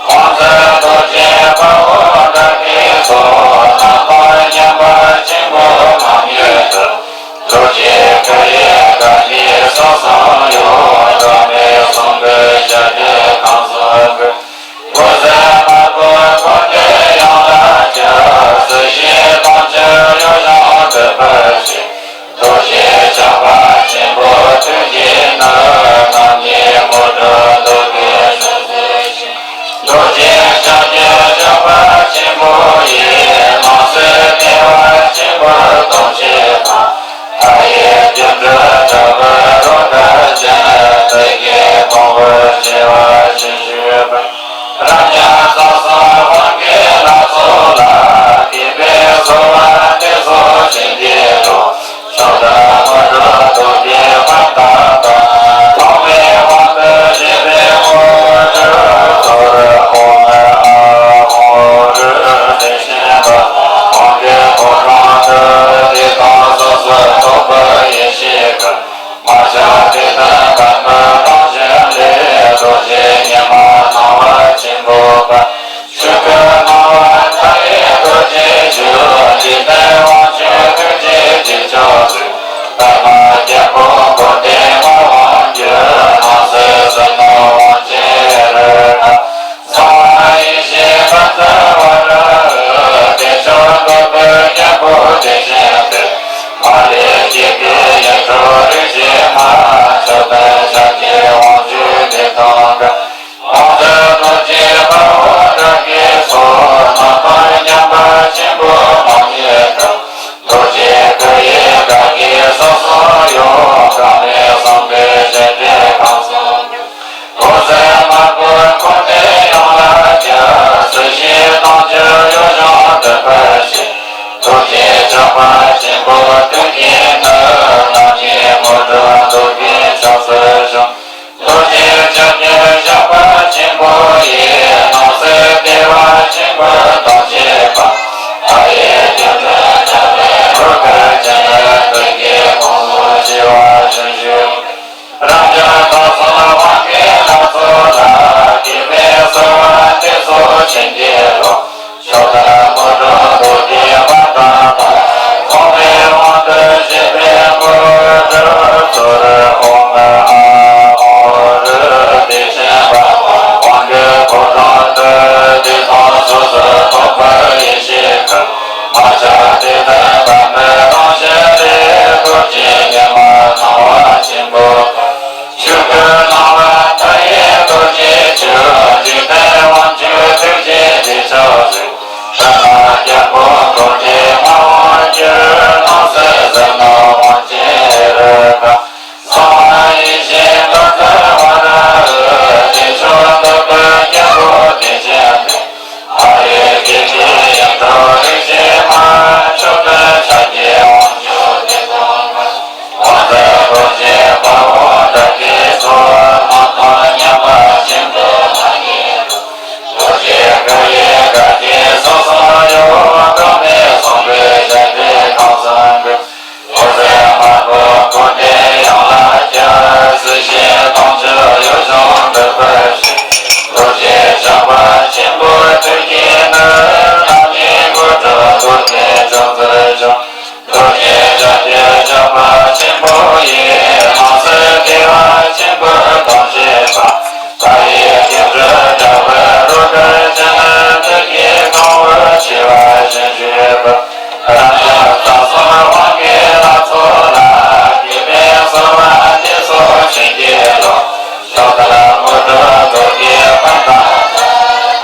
དབང་རྫས་རྡོ་རྗེ་དཔའ་བོ་དགྲ་བགེགས་སོགས། རྣམ་པར་བསྙེན་པ་ཆེན་པོ་མ་ངེས་དུ། རྡོ་རྗེ་སྐུ་ཡི་དགའ་སྐྱིད་གསུམ་གསུམ་གཡོ། འགག་མེད་གསུང་གི་ཞབས་རྗེས་ཁམས་གསུམ་འགུགས། འོད་ཟེར་དམར་པོ་འཁོར་འདས་ཡོངས་ལ་ཁྱབ། སྲིད་ཞིའི་དྭངས་བཅུད་གཡོ་ཞིང་སྒྲིབ་པར་བྱེད། རྡོ་རྗེ་ཆགས་པ་ཆེན་པོ་ཐུགས་ཀྱི་ནི། རྣམ་སྨིན་དངོས་གྲུབ་རྡོ་རྗེ་ཕྱག་རྒྱའི་ཕྱག་རྒྱ་ཆགས་པ་ཆེན་པོ་ཡིས། སྣང་སྲིད་བདེ་བ་ཆེན་པོ་སྟོང་བྱེད་པ། མཐའ་ཡས་སྒྱུ་འཕྲུལ་དྲྭ་བའི་རོལ་གར་ཅན། བདེ་དགེ་གོང་བུ་བྱེ་བ་བཞིན་བཞུགས་པ། རབ་འབྱམས་རྩ་གསུམ་དབང་གི་ལྷ་ཚོགས་ལ། དད་པས་གསོལ་བ་འདེབས་སོ་བྱིན་གྱིས་རློབས། མཆོག་དང་དངོས་གྲུབ་རྡོ་རྗེ་དཔལ་དང་ལྡན། ཐོག་མའི་དབང་དུ་བྱས་པའི་དངོས་གྲུབ་ཐོབ། ཨོཾ་ཨཱཿཧཱུྃ་ཧྲཱིཿ་དེ་བཞིན་གཤེགས་པ་དབང་གི་ཕོ་བྲང་དུ། དེ་དག་སོ་སོར་རྟོག་པའི་ཡེ་ཤེས་ཀྱིས། མ་ཆགས་དེ་ལྟར་པདྨོ་རང་བཞིན་ལས། རྡོ་རྗེ་ཉི་མ་སྣང་བ་ཆེན་པོ་འབར། ཆོས་སྐུ་སྣང་བ་མཐའ་ཡས་རྡོ་རྗེའི་ཆོས། འཇིག་རྟེན་དབང་ཕྱུག་ཐུགས་རྗེའི་དཀྱིལ་ཆོག་ཏུ། པདྨ་རྒྱལ་པོ་འཁོར་འདས་མ་འོངས་གྱུར། སྣང་སྲིད་ཟིལ་གནོན་དབང་ཆེན་རི་རབ། གསང་བ་ཡེ་ཤེས་དཔལ་རྩལ་ཝཱ་ར་ཧི། བདེ་མཆོག་འདོད་པའི་རྒྱལ་པོ་དེ་བཞིན་ཏེ། མ་ལུས་སྐྱེ་དགུའི་ཡིད་འཕྲོག་རིག་བྱེད་མ། མཆོག་ལྡན་ཕྱག་རྒྱའི་དབང་ཕྱུག་དེ་དང་འདྲ། དབང་རྫས་རྡོ་རྗེ་དཔའ་བོ་དགྲ་བགེགས་སོགས། རྣམ་པར་བསྙེན་པ་ཆེན་པོ་མ་ངེས་དང་། རྡོ་རྗེ་སྐུ་ཡི་དགའ་སྐྱིད་གསུམ་གསུམ་གཡོ། འགག་མེད་གསུང་གི་ཞབས་རྗེས་ཁམས་གསུམ་འགུགས། འོད་ཟེར་དམར་པོ་འཁོར་འདས་ཡོངས་ལ་ཁྱབ། སྲིད་ཞིའི་དྭངས་བཅུད་གཡོ་ཞིང་སྒྲིབ་པར་བྱེད། རྡོ་རྗེ་ཆགས་པ་ཆེན་པོ་ཐུགས་ཀྱི་ནི། རྣམ་སྨིན་དངོས་གྲུབ་རྡོ་རྗེ་ཕྱག་འཚལ་ཞིང་། རྡོ་རྗེ་ཕྱག་རྒྱའི་ཞགས་པ་ཆེན་པོ་ཡིས། སྣང་སྲིད་བདེ་བ་ཆེན་པོ་སྟོང་བྱེད་པ། མཐའ་ཡས་སྒྱུ་འཕྲུལ་དྲྭ་བའི་རོལ་གར་ཅན། བདེ་དགེ་གོང་བུ་བྱེ་བ་བཞིན་བཞུགས། རབ་འབྱམས་རྩ་གསུམ་དབང་གི་ལྷ་ཚོགས་ལ། དད་པས་གསོལ་བ་འདེབས་སོ་བྱིན་གྱིས་རློབས། མཆོག་ལྡན་དངོས་གྲུབ་རྡོ་རྗེ་དཔལ་དང་ལྡན། ཐོག་མའི་དབང་དུ་བྱས་པའི་དངོས་གྲུབ་ཐོབ། ཨོཾ་ཨཱཿཧཱུྃ་ཧྲཱིཿ་དེ་བཞིན་གཤེགས་པ་དབང་གི་ཕོ་བྲང་དུ། དེ་དག་སོ་སོར་རྟོག་པའི་ཡེ་ཤེས་ཀྱིས། མ་ཆགས་དེ་ལྟར་པདྨོ་རང་བཞིན་ལས། རྡོ་རྗེ་ཉི་མ་སྣང་བ་ཆེན་པོ་འབར། ཆོས་སྐུ་སྣང་བ་མཐའ་ཡས་རྡོ་རྗེའི་ཆོས། འཇིག་རྟེན་དབང་ཕྱུག་ཐུགས་རྗེའི་དཀྱིལ་ཆོག་ཏུ། པདྨ་རྒྱལ་པོ་འཁོར་འདས་མ་འོངས་གྱུར། སྣང་སྲིད་ཟིལ་གནོན་དབང་ཆེན་རི་རབ། གསང་བ་ཡེ་ཤེས་དཔལ་རྩལ་ཝཱ་ར་ཧི། བདེ་མཆོག་འདོད་པའི་རྒྱལ་པོ་དེ་བཞིན་ཏེ། མཐའ་ཡས་སྐྱེ་དགུའི་ཡིད་འཕྲོག་རིག་བྱེད་མ། མཆོག་ལྡན་ཕྱག་རྒྱའི་དབང་ཕྱུག་དེ་དང་འདྲ། དབང་རྫས་རྡོ་རྗེ་དཔའ་བོ་དགྲ་བགེགས་སོགས། རྣམ་པར་བསྙེན་པ་ཆེན་པོ་མ་ངེས་དང་། རྡོ་རྗེ་སྐུ་ཡི་དགའ་སྐྱིད་གསུམ་གསུམ་གཡོ། འགག་མེད་གསུང་གི་ཞབས་རྗེས་ཁམས་གསུམ་འགུགས། འོད་ཟེར་དམར་པོ་འཁོར་འདས་ཡོངས་ལ་ཁྱབ། སྲིད་ཞིའི་དྭངས་བཅུད་གཡོ་ཞིང་སྒྲིབ་པར་བྱེད། རྡོ་རྗེ་ཆགས་པ་ཆེན་པོ་ཐུགས་ཀྱི་ནི། རྣམ་སྨིན་དངོས་གྲུབ་རྡོ་རྗེ་ཕྱག་འཚལ་ཞིང་། རྡོ་རྗེ་ཕྱག་རྒྱའི་ཞགས་པ་ཆེན་པོ་ཡིས། སྣང་སྲིད་བདེ་བ་ཆེན་པོ་སྟོང་བྱེད་པ། མཐའ་ཡས་སྒྱུ་འཕྲུལ་དྲྭ་བའི་རོལ་གར་ཅན། བདེ་དགེ་གོང་བུ་བྱེ་བ་བཞིན་བཞུགས་པ། རབ་འབྱམས་རྩ་གསུམ་དབང་གི་ལྷ་ཚོགས་ལ། དད་པས་གསོལ་བ་འདེབས་སོ་བྱིན་གྱིས་རློབས། མཆོག་ལྡན་དངོས་གྲུབ་རྡོ་རྗེ་དཔལ་དང་ལྡན།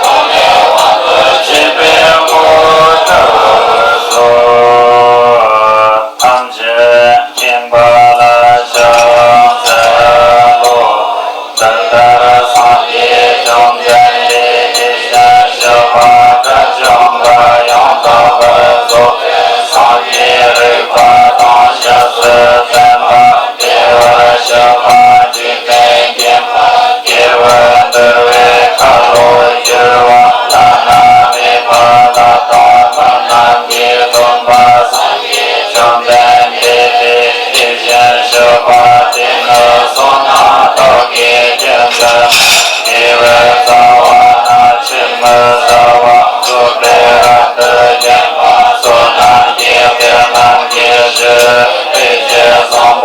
ཐོག་མའི་དབང་དུ་བྱས་པའི་དངོས་གྲུབ་སོགས། ཐམས་ཅད་མཁྱེན་པ་ལ་ཕྱག་འཚལ་ལོ། འདི་ལྟར་སངས་རྒྱས་བཅོམ་ལྡན་འདས་དེ་བཞིན་གཤེགས་པ་དགྲ་བཅོམ་པ་ཡང་དག་པར་རྫོགས་པའི་སངས་རྒྱས་རིག་པ་དང་ཞབས་སུ་བསྟན་པ། བདེ་བར་གཤེགས་པ་འཇིག་རྟེན་མཁྱེན་པ། སྐྱེས་བུ་འདུལ་བའི་ཁ་ལོ་སྒྱུར་བ། བླ་ན་མེད་པ་ལྷ་དང་མི་རྣམས་ཀྱི་སྟོན་པ་སངས་རྒྱས་བཅོམ་ལྡན་འདས་དེ། དེ་བཞིན་གཤེགས་པ་དེ་ནི་བསོད་ནམས་དག་གིས་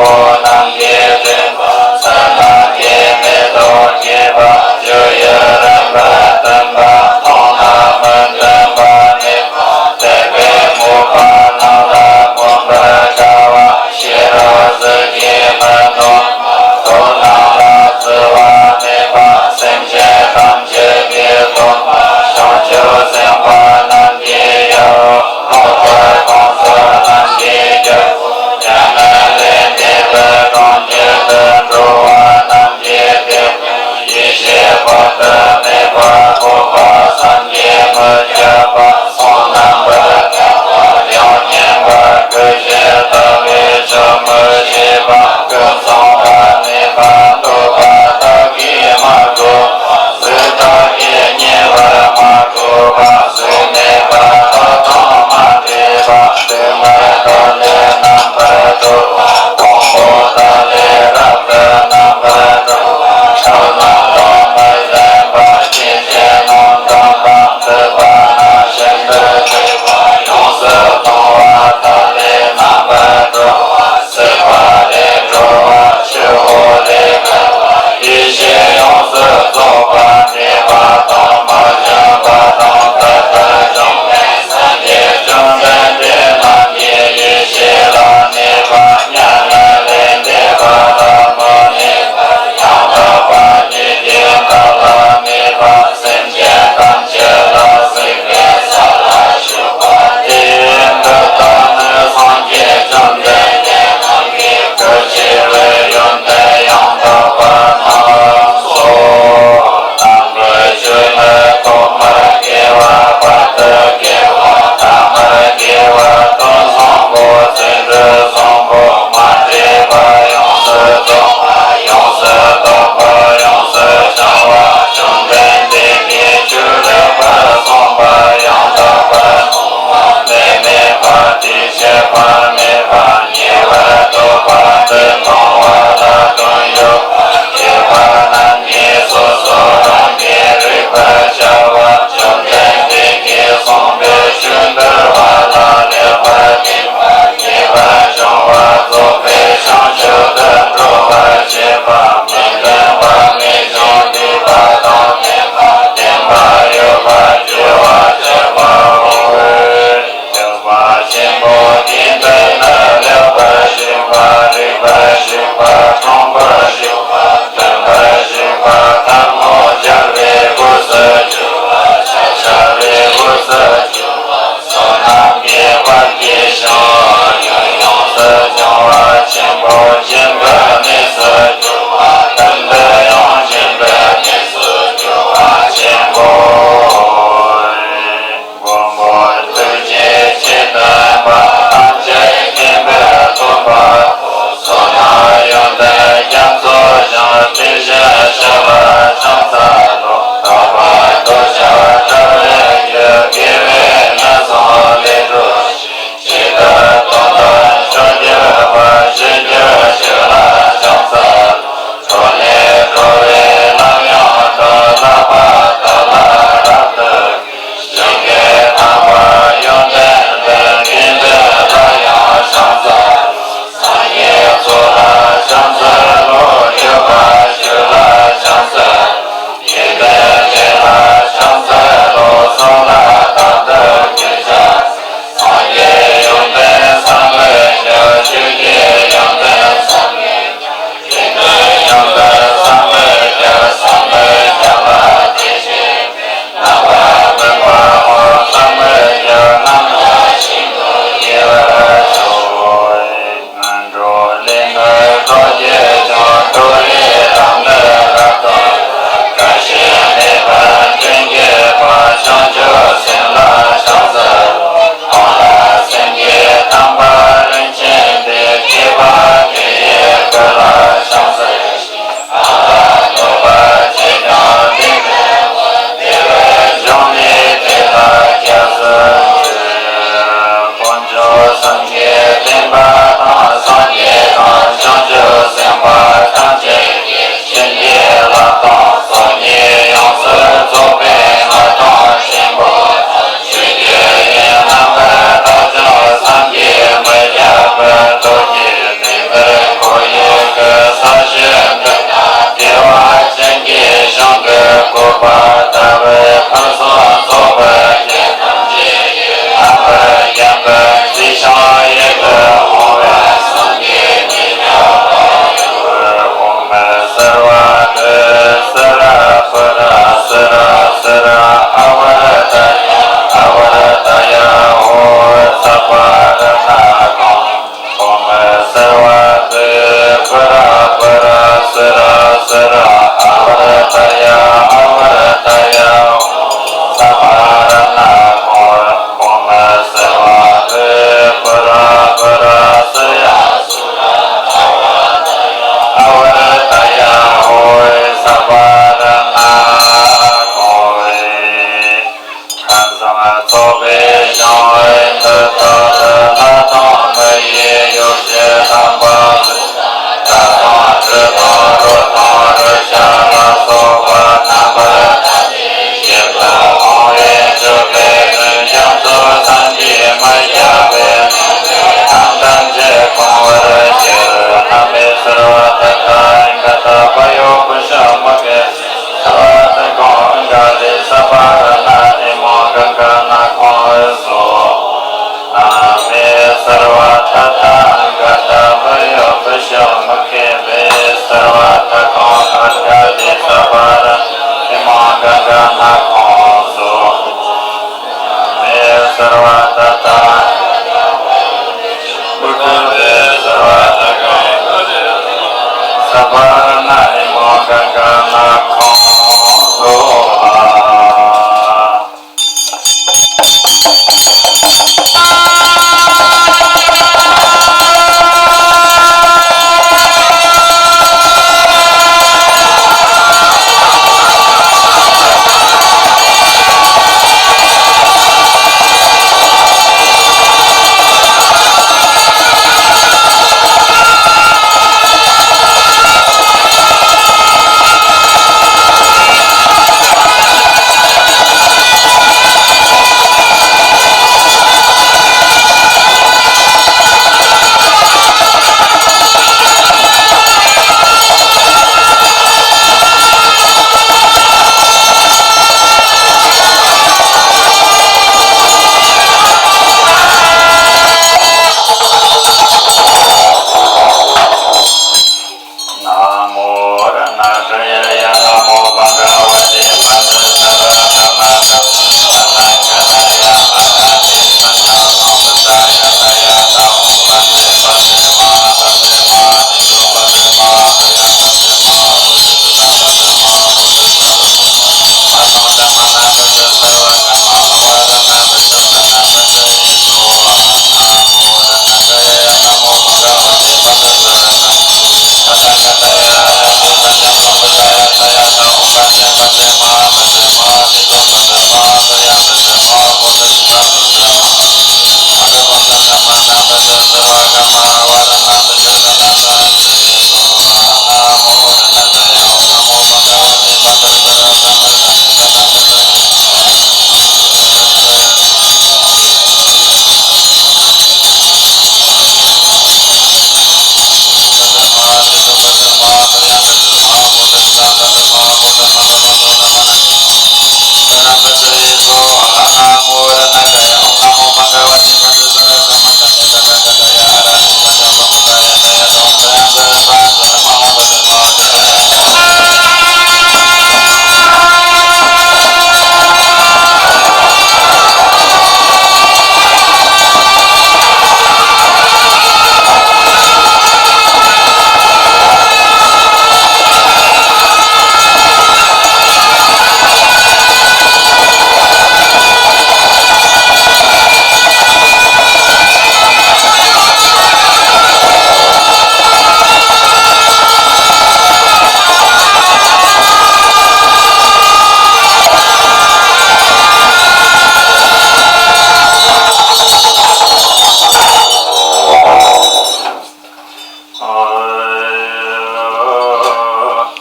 པོ་རྣམས་ཀྱི་དྲིན་ཕུང་ཚད་ལ་སྐྱེ་མེད་དོ། སྐྱེས་པ་བཅུ་ཡི་རིམ་པས་བསྟན་པ་མཐོང་ན་མི་མཐུན་པ་མེད་པ། ཐེག་པའི་མུ་པ་རྣམས་ལ་མངོན་པར་དགའ་བ། ཤེས་རབ་གཟི་བརྗིད་མི་ནུབ་པ། མཐོ་རྣམས་ལ་བརྫི་བ་མེད་པ། སེམས་ཅན་ཐམས་ཅད་ཀྱི་སྡོམ་པ། བྱང་ཆུབ་སེམས་དཔའ་རྣམས་ཀྱི་རྒྱལ་པོ། འཕགས་པ་ཀུན་གསལ་རྣམས་ཀྱི་རྒྱལ་པོ། ཉམས་ལེན་ལས་འདས་པའི་ ན་མེ་སརྦ་ཏ་ཐཱ། ཨིང་ག་ད་བ་ཡོ་བུ་ཤ་མུ་ཁེ་སརྦ་ཏ་ཀོ། ཨིང་ག་དི་སརྦ་ར་ཎ་ཨི་མོ་ག་ག་ན་ཁོ་སོ། ན་མེ་སརྦ་ཏ་ཐཱ། ཨིང་ག་ད་བ་ཡོ་བུ་ཤ་མུ་ཁེ་བེ་སརྦ་ཏ་ཀོ། ཨིང་ག་དི་སརྦ་ར་ཎ་ཨི་མོ་ག་ག་ན་ཁོ་སོ། ན་མེ་སརྦ་ཏ་ཐཱ། བུདྡྷ་ཏེ་སརྦ་ཏ་ཀ་སརྦ་ར་ཎ་ཨི་མོ་ག་ག་ན་ཁོ་སོ། ན་མོ་རཏྣ་ཏྲ་ཡ་ཡ། ན་མོ་བྷ་ག་བ་ཏེ། བཛྲ་སརྦ་ཀ་མ་ཏ་ལ་ཡ་མ་ཏ་ཏེ་སན་ཏ་ལོ་ཀ་ཏ་ཡ་ཏ་ཡ་ཏ་ཧོ། བཛྲ་བཛྲ་མ་བཛྲ་མ་ཏེ་ཇོ་བཛྲ་མ་བཛྲ་བཛྲ་མ།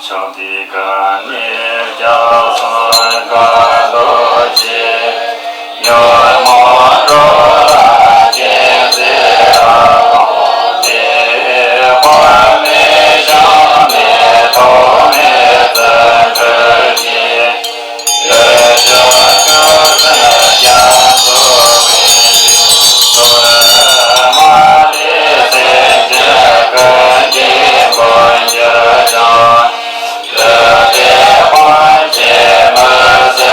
ཕྱག་འདི་ག་ནི་རྒྱ་མཚོའི་ཁ་ལོ་ཆེ། ཉོན་མོངས་འགྲོ་ལ་སྤྱན་འདྲེན་རབ་དགོངས་ཏེ། དཔག་མེད་ཞིང་ནས་ཐོགས་མེད་བརྩོན་འགྲུས་ཀྱིས། ཡུལ་ཕྱོགས་ཀུན་ཏུ་རྒྱ་མཚོ་བས་གཏུམ་མོའི་མ་ལུས་སེམས་ཅན་ཀུན་གྱི་མགོན་གྱུར་ཅིང་། ཡུལ་དེ་དཔལ་ཆེན་མུར་གསལ་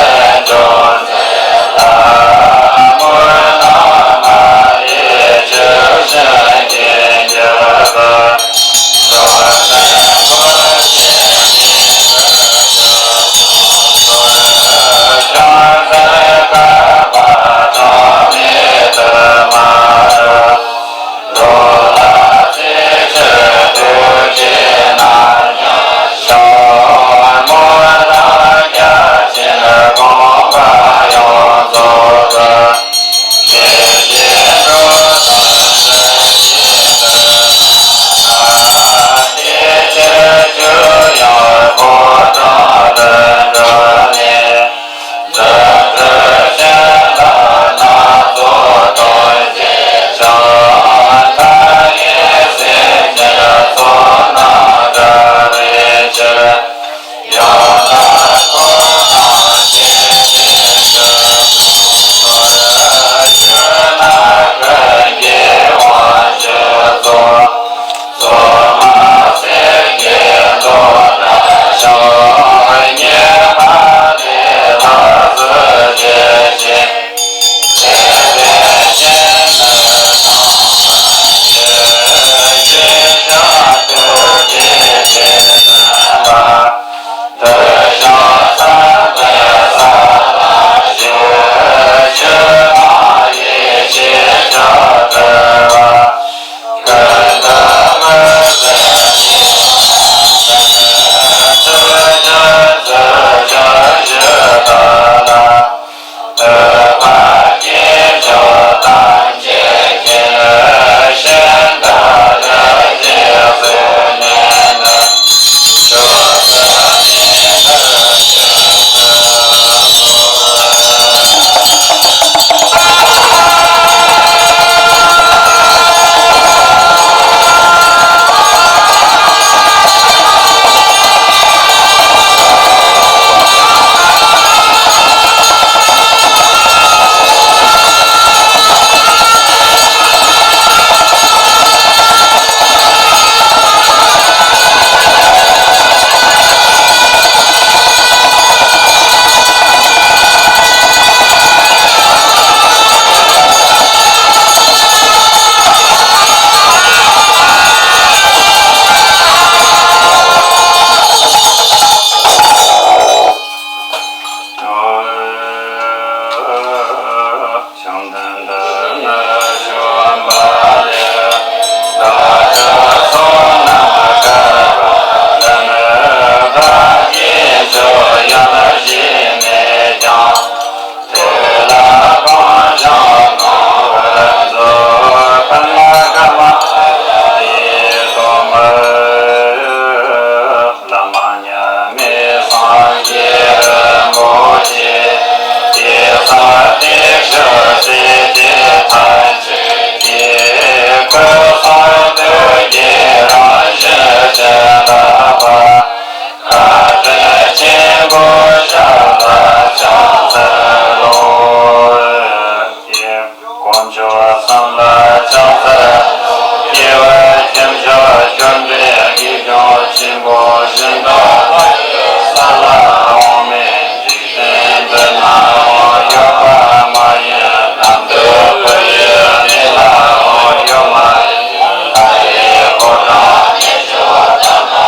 ཆེན་པོ་ཤིང་རྟ་ལ་ཡོད་ས་ལ་འོང་མི་འཇིག་རྟེན་འདི་ན་འོང་ཡོད་པ་མ་ཡིན། གནམ་དུ་བུ་ཡུག་གནས་ལ་འོང་ཡོད་མ་ཡིན། ལྷ་ཡི་ཕོ་བྲང་ཉེར་བཅུ་ཐམ་པ་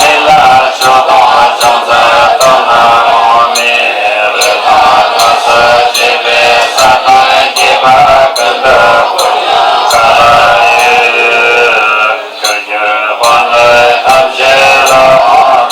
གནས་ལ་མཆོད་སྡོང་ཅུང་ཟད་བཏབ་ན་འོང་མི། རི་དྭགས་ལྷ་སར་བཅས་པའི་ས་དང་རྒྱས་པ་ཀུན་ཏུ་འཕོ་ཡང་ག་ལ་ཡོད། ཆོས་ཀྱི་དཔལ་ལས་ཐམས་ཅད་ལ་འོང་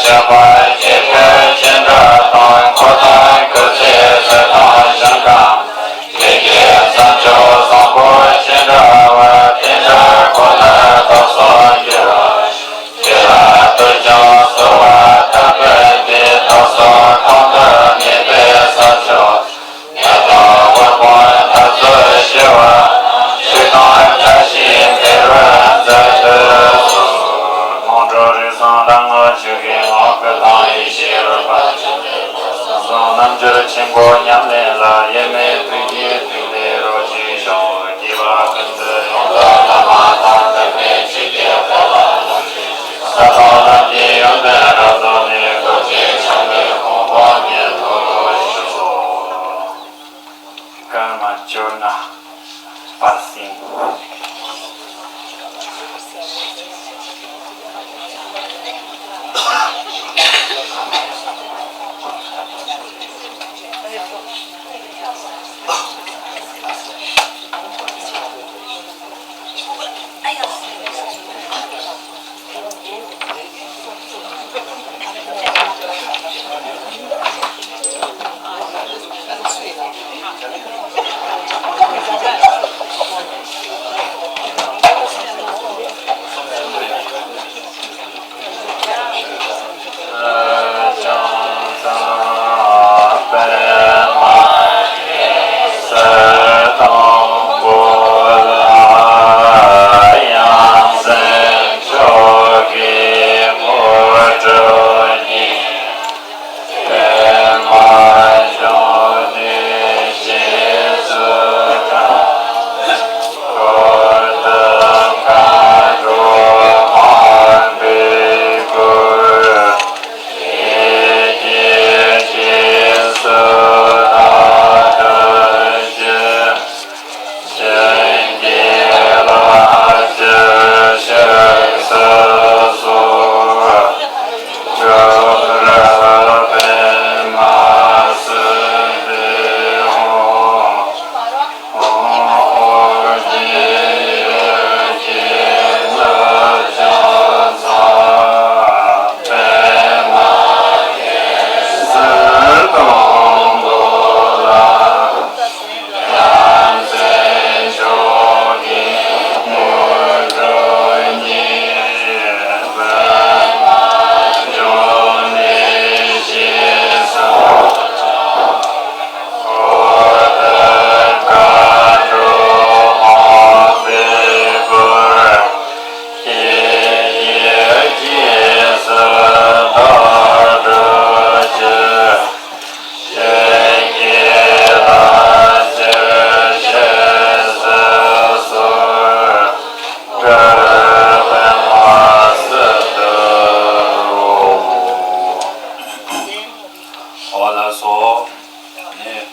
ཆོས་པ་ཆེ་ཁྱོད་ཅི་འདྲ་དང་འཁོར་དང་སྐུ་ཚེ་ཟད་དང་ཞིང་ཁམས། དེ་ཀའི་བསམ་སྤྱོད་བཟང་པོ་ཅི་འདྲ་བ་དེ་འདྲ་ཁོ་ན་དག་སོང་འགྱུར། དེ་ལ་ལྟོས་ཀྱང་གསོལ་བ་དམ་པའི་དེ་དག་སོང་གང་དུ་གནས་པའི་བསམ་སྤྱོད། ཡང་དག་པར་ཕན་ཐབས་སུ་ཞི་བ། ཆོས་དང་བཀྲ་ཤིས་འཕེལ་བར་མཛད་དུ་གསོལ། དམངས་ཁྲོད་རིགས་གསུམ་ལམ་ལྔ་ཆོས་ཀྱི་ངང་ཁུ་དང་ཡེ་ཤེས་རོལ་པ་ཆེན་པོའི་སྐུ་གསུང་རྣལ་འབྱོར་ཆེན་པོ་ཉམས་ལེན་ལ་ཡེ་མེད་ཐུགས་ཀྱི་ཐིག་ལེ་རོ་གཅིག་བཞག་དགེ་བ་ཀུན་ཏུ་ཡོངས་སུ་ལ་མ་དང་ལྡན་པའི་ཆོས་ཀྱི་འཕེལ་བ། ས་དང་ལམ་གྱི་ཡོན་ཏན་རབ་རྫོགས་ནས་རྡོ་རྗེ་འཆང་གི་གོ་འཕང་ཉིད་ཐོབ་ཤོག། སྐར་མ་བཅོ་ལྔ་པར་སྲིན། འོ་ལགས་སོ། ནས་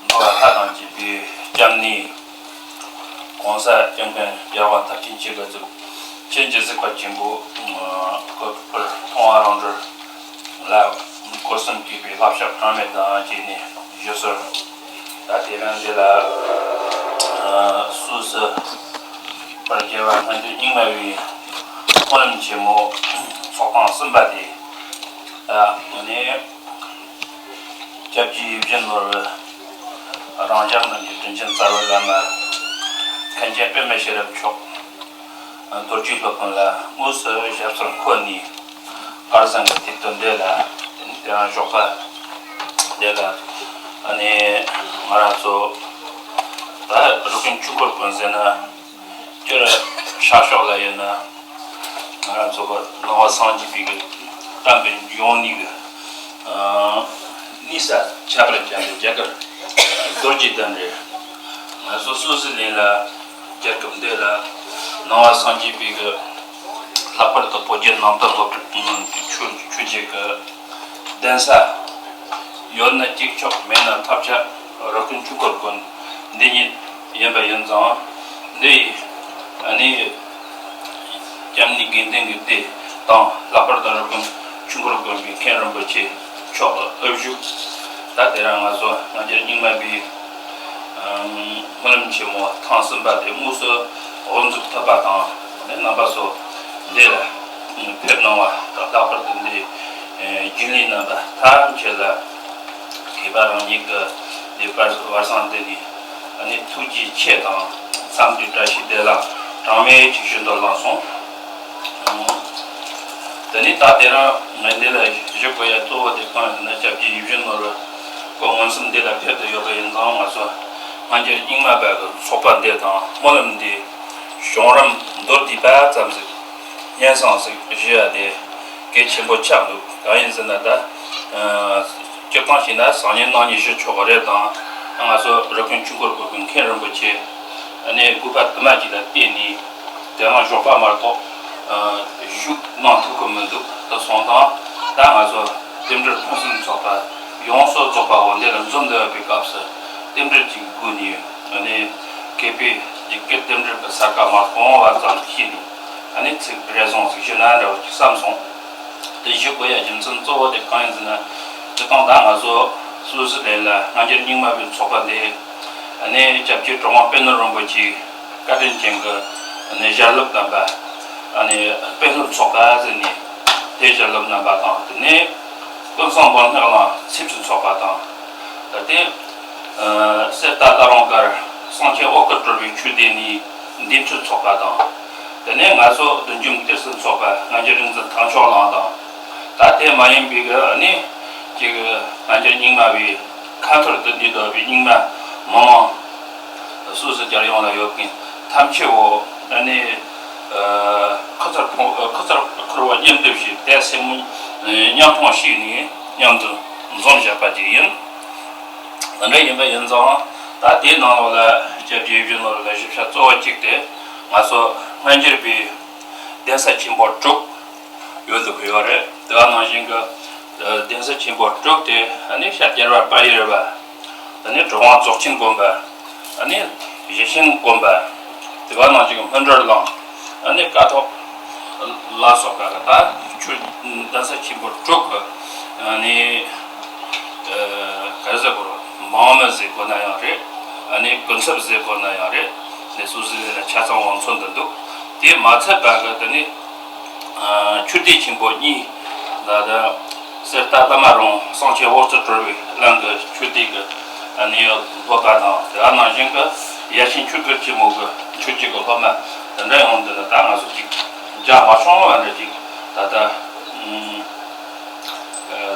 འགྲོ་བ་ལྷ་དང་བཅས་པའི་སྐྱབས་གནས་གོང་ས་སྐྱབས་མགོན་རྒྱལ་བ་ཐར་ལྡན་ཆོས་རྒྱལ་གཙུག་ཆོས་ཀྱི་གཟིགས་པ་ཆེན་པོ་སྐུ་པར་མཐོང་བ་རང་གྲོལ་ལ་སྐུ་གསུམ་གུས་པའི་བསླབ་བྱ་གྲངས་མེད་དང་བཅས་ནས་ཞུ་གསོལ། ད་དེ་རིང་འདི་ལ་སུད་སི་པར་རྒྱལ་བ་སྔ་འགྱུར་རྙིང་མ་བའི་སྨོན་ལམ་ཆེན་མོ་ཚོགས་ཐེངས་གསུམ་པ་དེ། ད་དངོས་གནས་སྐྱབས་རྗེ་ཡིད་བཞིན་ནོར་བུ་རང་ཅག་རྣམས་ཀྱི་དྲིན་ཅན་རྩ་བའི་བླ་མ་མཁན་ཆེན་པད་མ་ཤེས་རབ་མཆོག་རྡོ་རྗེ་སློབ་དཔོན་ལ་དངོས་སུ་ཞབས་སོར་འཁོད་ནས་དཀར་ཟང་གི་དུས་སྟོན་འདི་ལ་དེ་རིང་ཞོགས་པ་འདི་ལ་ཨ་ནི་ང་རང་ཚོ་ད་རུ་ཀུན་ཆོས་འཁོར་དགོན་ཟེར་ན། སྤྱིར་ཤར་ཕྱོགས་ལ་ཡོད་ན་ང་རང་ཚོ་གི་ནང་པ་སངས་རྒྱས་པའི་གི་བསྟན་པའི་འབྱུང་གནས་ཀྱི་ཨ་གནས་ས་ཁྱད་པར་ཅན་དུ་རྒྱ་གར་རྡོ་རྗེ་གདན་རེད། ང་ཚོ་སུད་སི་ལན་ལ་རྒྱལ་ཁབ་འདི་ལ་ནང་པ་སངས་རྒྱས་པའི་གི་ལྷག་པར་དུ་བོད་བརྒྱུད་ནང་བསྟན་སློབ་ཕྲུག་ཆོས་ཆོས་བརྒྱུད་ཀྱི་གདན་ས་ཡོད་ན་གཅིག་ཆོག་མེད་ན་ཐབས་ཆག་རུ་ཀུན་ཆོས་འཁོར་དགོན་འདི་ཉིད་ཡིན་པ་ཡིན་ཙང་། འདི་ཡི་ཨ་ནི་སྐྱབས་གནས་དགེ་འདུན་གྱི་སྡེ་དང་ལྷག་པར་དུ་རུ་ཀུན་ཆོས་འཁོར་དགོན་པའི་མཁན་རིན་པོ་ཆེ་མཆོག་གི་དབུ་བཞུགས། ད་དེ་རིང་ང་ཚོ་སྔ་འགྱུར་རྙིང་མ་པའི་སྨོན་ལམ་ཆེན་མོ་ཐེངས་གསུམ་པ་དེ་དངོས་སུ་དབུ་འཛུགས་ཐུབ་པ་དང་། རྣམ་པ་ཚོ་འདི་ལ་ཕེབས་གནང་བ་དང་། ལྷག་པར་དུ་འདི་ ལས་རྣམ་པ་ཐམས་ཅད་ལ་མཁས་པ་རང་ཉིད་ཀྱི་ལེགས་པར་བར་གསེང་འདི་ནས་ཨ་ནི་ཐུགས་རྗེ་ཆེ་དང་འཚམས་འདྲི་བཀྲ་ཤིས་བདེ་ལེགས་གྲངས་མེད་ཅིག་ཞུ་འདོད་ལགས་སོ། དེ་ནས་ད་དེ་རིང་ངས་འདི་ལ་ཞུ་དགོས་ཡ་གཙོ་བོ་དེ་གང་ཡིན་ཟེར་ན། སྐྱབས་རྗེ་ཡིད་བཞིན་ནོར་བུ་སྐུ་མངོན་སུམ་འདི་ལ་ཕེབས་ཏེ་ཡོད་པ་ཡིན་ཙང་། ང་ཚོ་སྔ་འགྱུར་རྙིང་མ་པ་གི་ཚོགས་པ་འདི་དང་སྨོན་ལམ་འདི་བྱུང་རིམ་མདོར་བསྡུས་པ་ཙམ་ཞིག་སྙན་སེང་ཞིག་ཞུ་ཡ་དེ་གལ་ཆེན་པོ་ཆགས་འདུག་གང་ཡིན་ཟེར་ན་ད། སྤྱིར་བཏང་བྱས་ན་སང་ཉིན་གནངས་ཉིན་ཞུ་ཆོག་གི་རེད་དང་། ང་ཚོ་རི་ཀོན་ཆོས་འཁོར་དགོན་གྱི་མཁན་རིན་པོ་ཆེ་ཨ་ནི་དགོས་པ་དུ་མ་ཅིག་ལ་བརྟེན་ནས་དེ་རང་ཞོགས་པ་མ་གཏོགས་བཞུགས་གནང་ཐུབ་ཀྱི་མི་འདུག་དེ་སོང་ཙང་ད་ང་ཚོ་རྟེན་འབྲེལ་ཕུན་སུམ་ཚོགས་པ་ཡོངས་སུ་རྫོགས་པ་འོ་འདི་ལ་འཛོམས་བསྡད་པའི་སྐབས་སུ་རྟེན་འབྲེལ་གྱི་སྒོ་ནས་ཨ་ནི་མཁས་པའི་ཡི་གེ་རྟེན་འབྲེལ་གྱི་ས་ཀ་མ་སྤོང་བ་ཙམ་ཞིག་ནས་ཨ་ནི་ཚིག་རེ་ཟུང་ཞིག་ཞུ་ན་འདྲ་བ་ཅིག་བསམ་སོང་། དེ་ཞུ་དགོས་ཡ་རྒྱུ་མཚན་གཙོ་བོ་དེ་གང་ཡིན་ཟེར་ན། སྤྱིར་བཏང་ད་ང་ཚོ་སུད་སི་ལན་ལ་སྔ་འགྱུར་རྙིང་མ་པའི་ཚོགས་པ་འདི་ཨ་ནི་སྐྱབས་རྗེ་གྲུབ་དབང་དཔལ་ནོར་རིན་པོ་ཆེའི་བཀའ་དྲིན་ཅན་གྱི་ཨ་ནི་ཞལ་སློབ་བསྣམས་པ་ཨ་ནི་དཔལ་ནོར་ཚོགས་པ་ཟེར་ནས་དེ་ཞལ་སློབ་བསྣམས་པ་དང་། དེ་ནས་ཀུན་བཟང་དཔལ་སྔགས་གླིང་ཚེ་བཅུ་ཚོགས་པ་དང་། ད་ལྟའི་གསེར་རྟ་བླ་རུང་དཀར་གསང་ཆེན་འོད་དཀར་གྲོལ་བའི་ཆོས་སྡེ་ནས་འདི་ཚོའི་ཚོགས་པ་དང་། དེ་ནས་ང་ཚོ་བདུད་འཇོམས་གཏེར་གསུམ་ཚོགས་པ་སྔ་འགྱུར་རིག་འཛིན་ཐང་ཕྱོགས་གླིང་དང་། ད་དེ་མ་ཡིན་པའི་གི་ཨ་ནི་ཅིག་སྔ་འགྱུར་རྙིང་མ་བའི་ཁ་ཐོར་དུ་བསྡུས་འདུག་པའི་རྙིང་མ་མང་མང་སུད་སི་རྒྱལ་ཡོངས་ལ་ཡོད་མཁན་ཐམས་ཅད་འོ་ཨ་ནི་ཁུ་ཚུར་ཕུང་ཁུ་ཚུར་ཁུར་བ་མཉམ་དུ་བཞིན་དེ་སེམས་མཉམ་ཐོང་ཞིག་ནས་མཉམ་དུ་འཛོམས་བཞག་པ་ཅིག་ཡིན། འདི་འདྲ་ཡིན་པ་ཡིན་ཙང་། ད་དེའི་ནང་ལོགས་ལ་སྐྱབས་རྗེ་ཡིད་བཞིན་ནོར་བུ་ལ་ཞིབ་ཆ་གཙོ་བོ་གཅིག་དེ་ང་ཚོ་སྔ་འགྱུར་པའི་གདན་ས་ཆེན་པོ་དྲུག་ཡོད་འདུག་ཡོད་རེད། དེ་ག་ནང་བཞིན་གྱི་གདན་ས་ཆེན་པོ་དྲུག་དེ་ཨ་ནི་ཤར་རྒྱལ་བ་དཔལ་ཡུལ་བ། ཨ་ནི་གྲུབ་དབང་རྫོགས་ཆེན་དགོན་པ། ཨ་ནི་ཡེ་ཤེས་དགོན་པ། དེ་ག་ནང་བཞིན་གྱི་སྨིན་གྲོལ་གླིང་། ཨ་ནི་ཀཿཐོག་ལ་སོགས་པ་གི་ད་ཆོས་གདན་ས་ཆེན་པོ་དྲུག་གི་ཨ་ནི་ག་རེ་ཟེར་དགོས་རེད། འབངས་མི་ཟེར་དགོས་ན་ཡང་རེད། ཨ་ནི་གུན་གསབ་ཟེར་དགོས་ན་ཡང་རེད། ནས་སུད་སི་ལན་ལ་ཆ་ཚང་བང་མཛོད་འདི་འདུག་དེ་མ་ཚད་པ་གི་དེ་ནི་ཆོས་སྡེ་ཆེན་པོ་གཉིས་ལ་ད་གསེར་རྟ་བླ་མ་རུང་གསང་ཆེན་འོད་ཟེར་གྲོལ་བའི་གླིང་གི་ཆོས་སྡེ་གི་ཨ་ནི་སློབ་པ་དང་། དེ་ག་ནང་བཞིན་གི་ཡ་ཆེན་ཆོས་སྒར་ཆེན་མོ་གི་ཆོས་སྤྱི་གི་སློབ་མ་དེ་འདྲ་ཡོང་། འདི་ནི་ད་ང་ཚོ་ཅིག་རྒྱ་མ་ཆུང་བ་འདྲ་ཅིག་ད་ལྟ་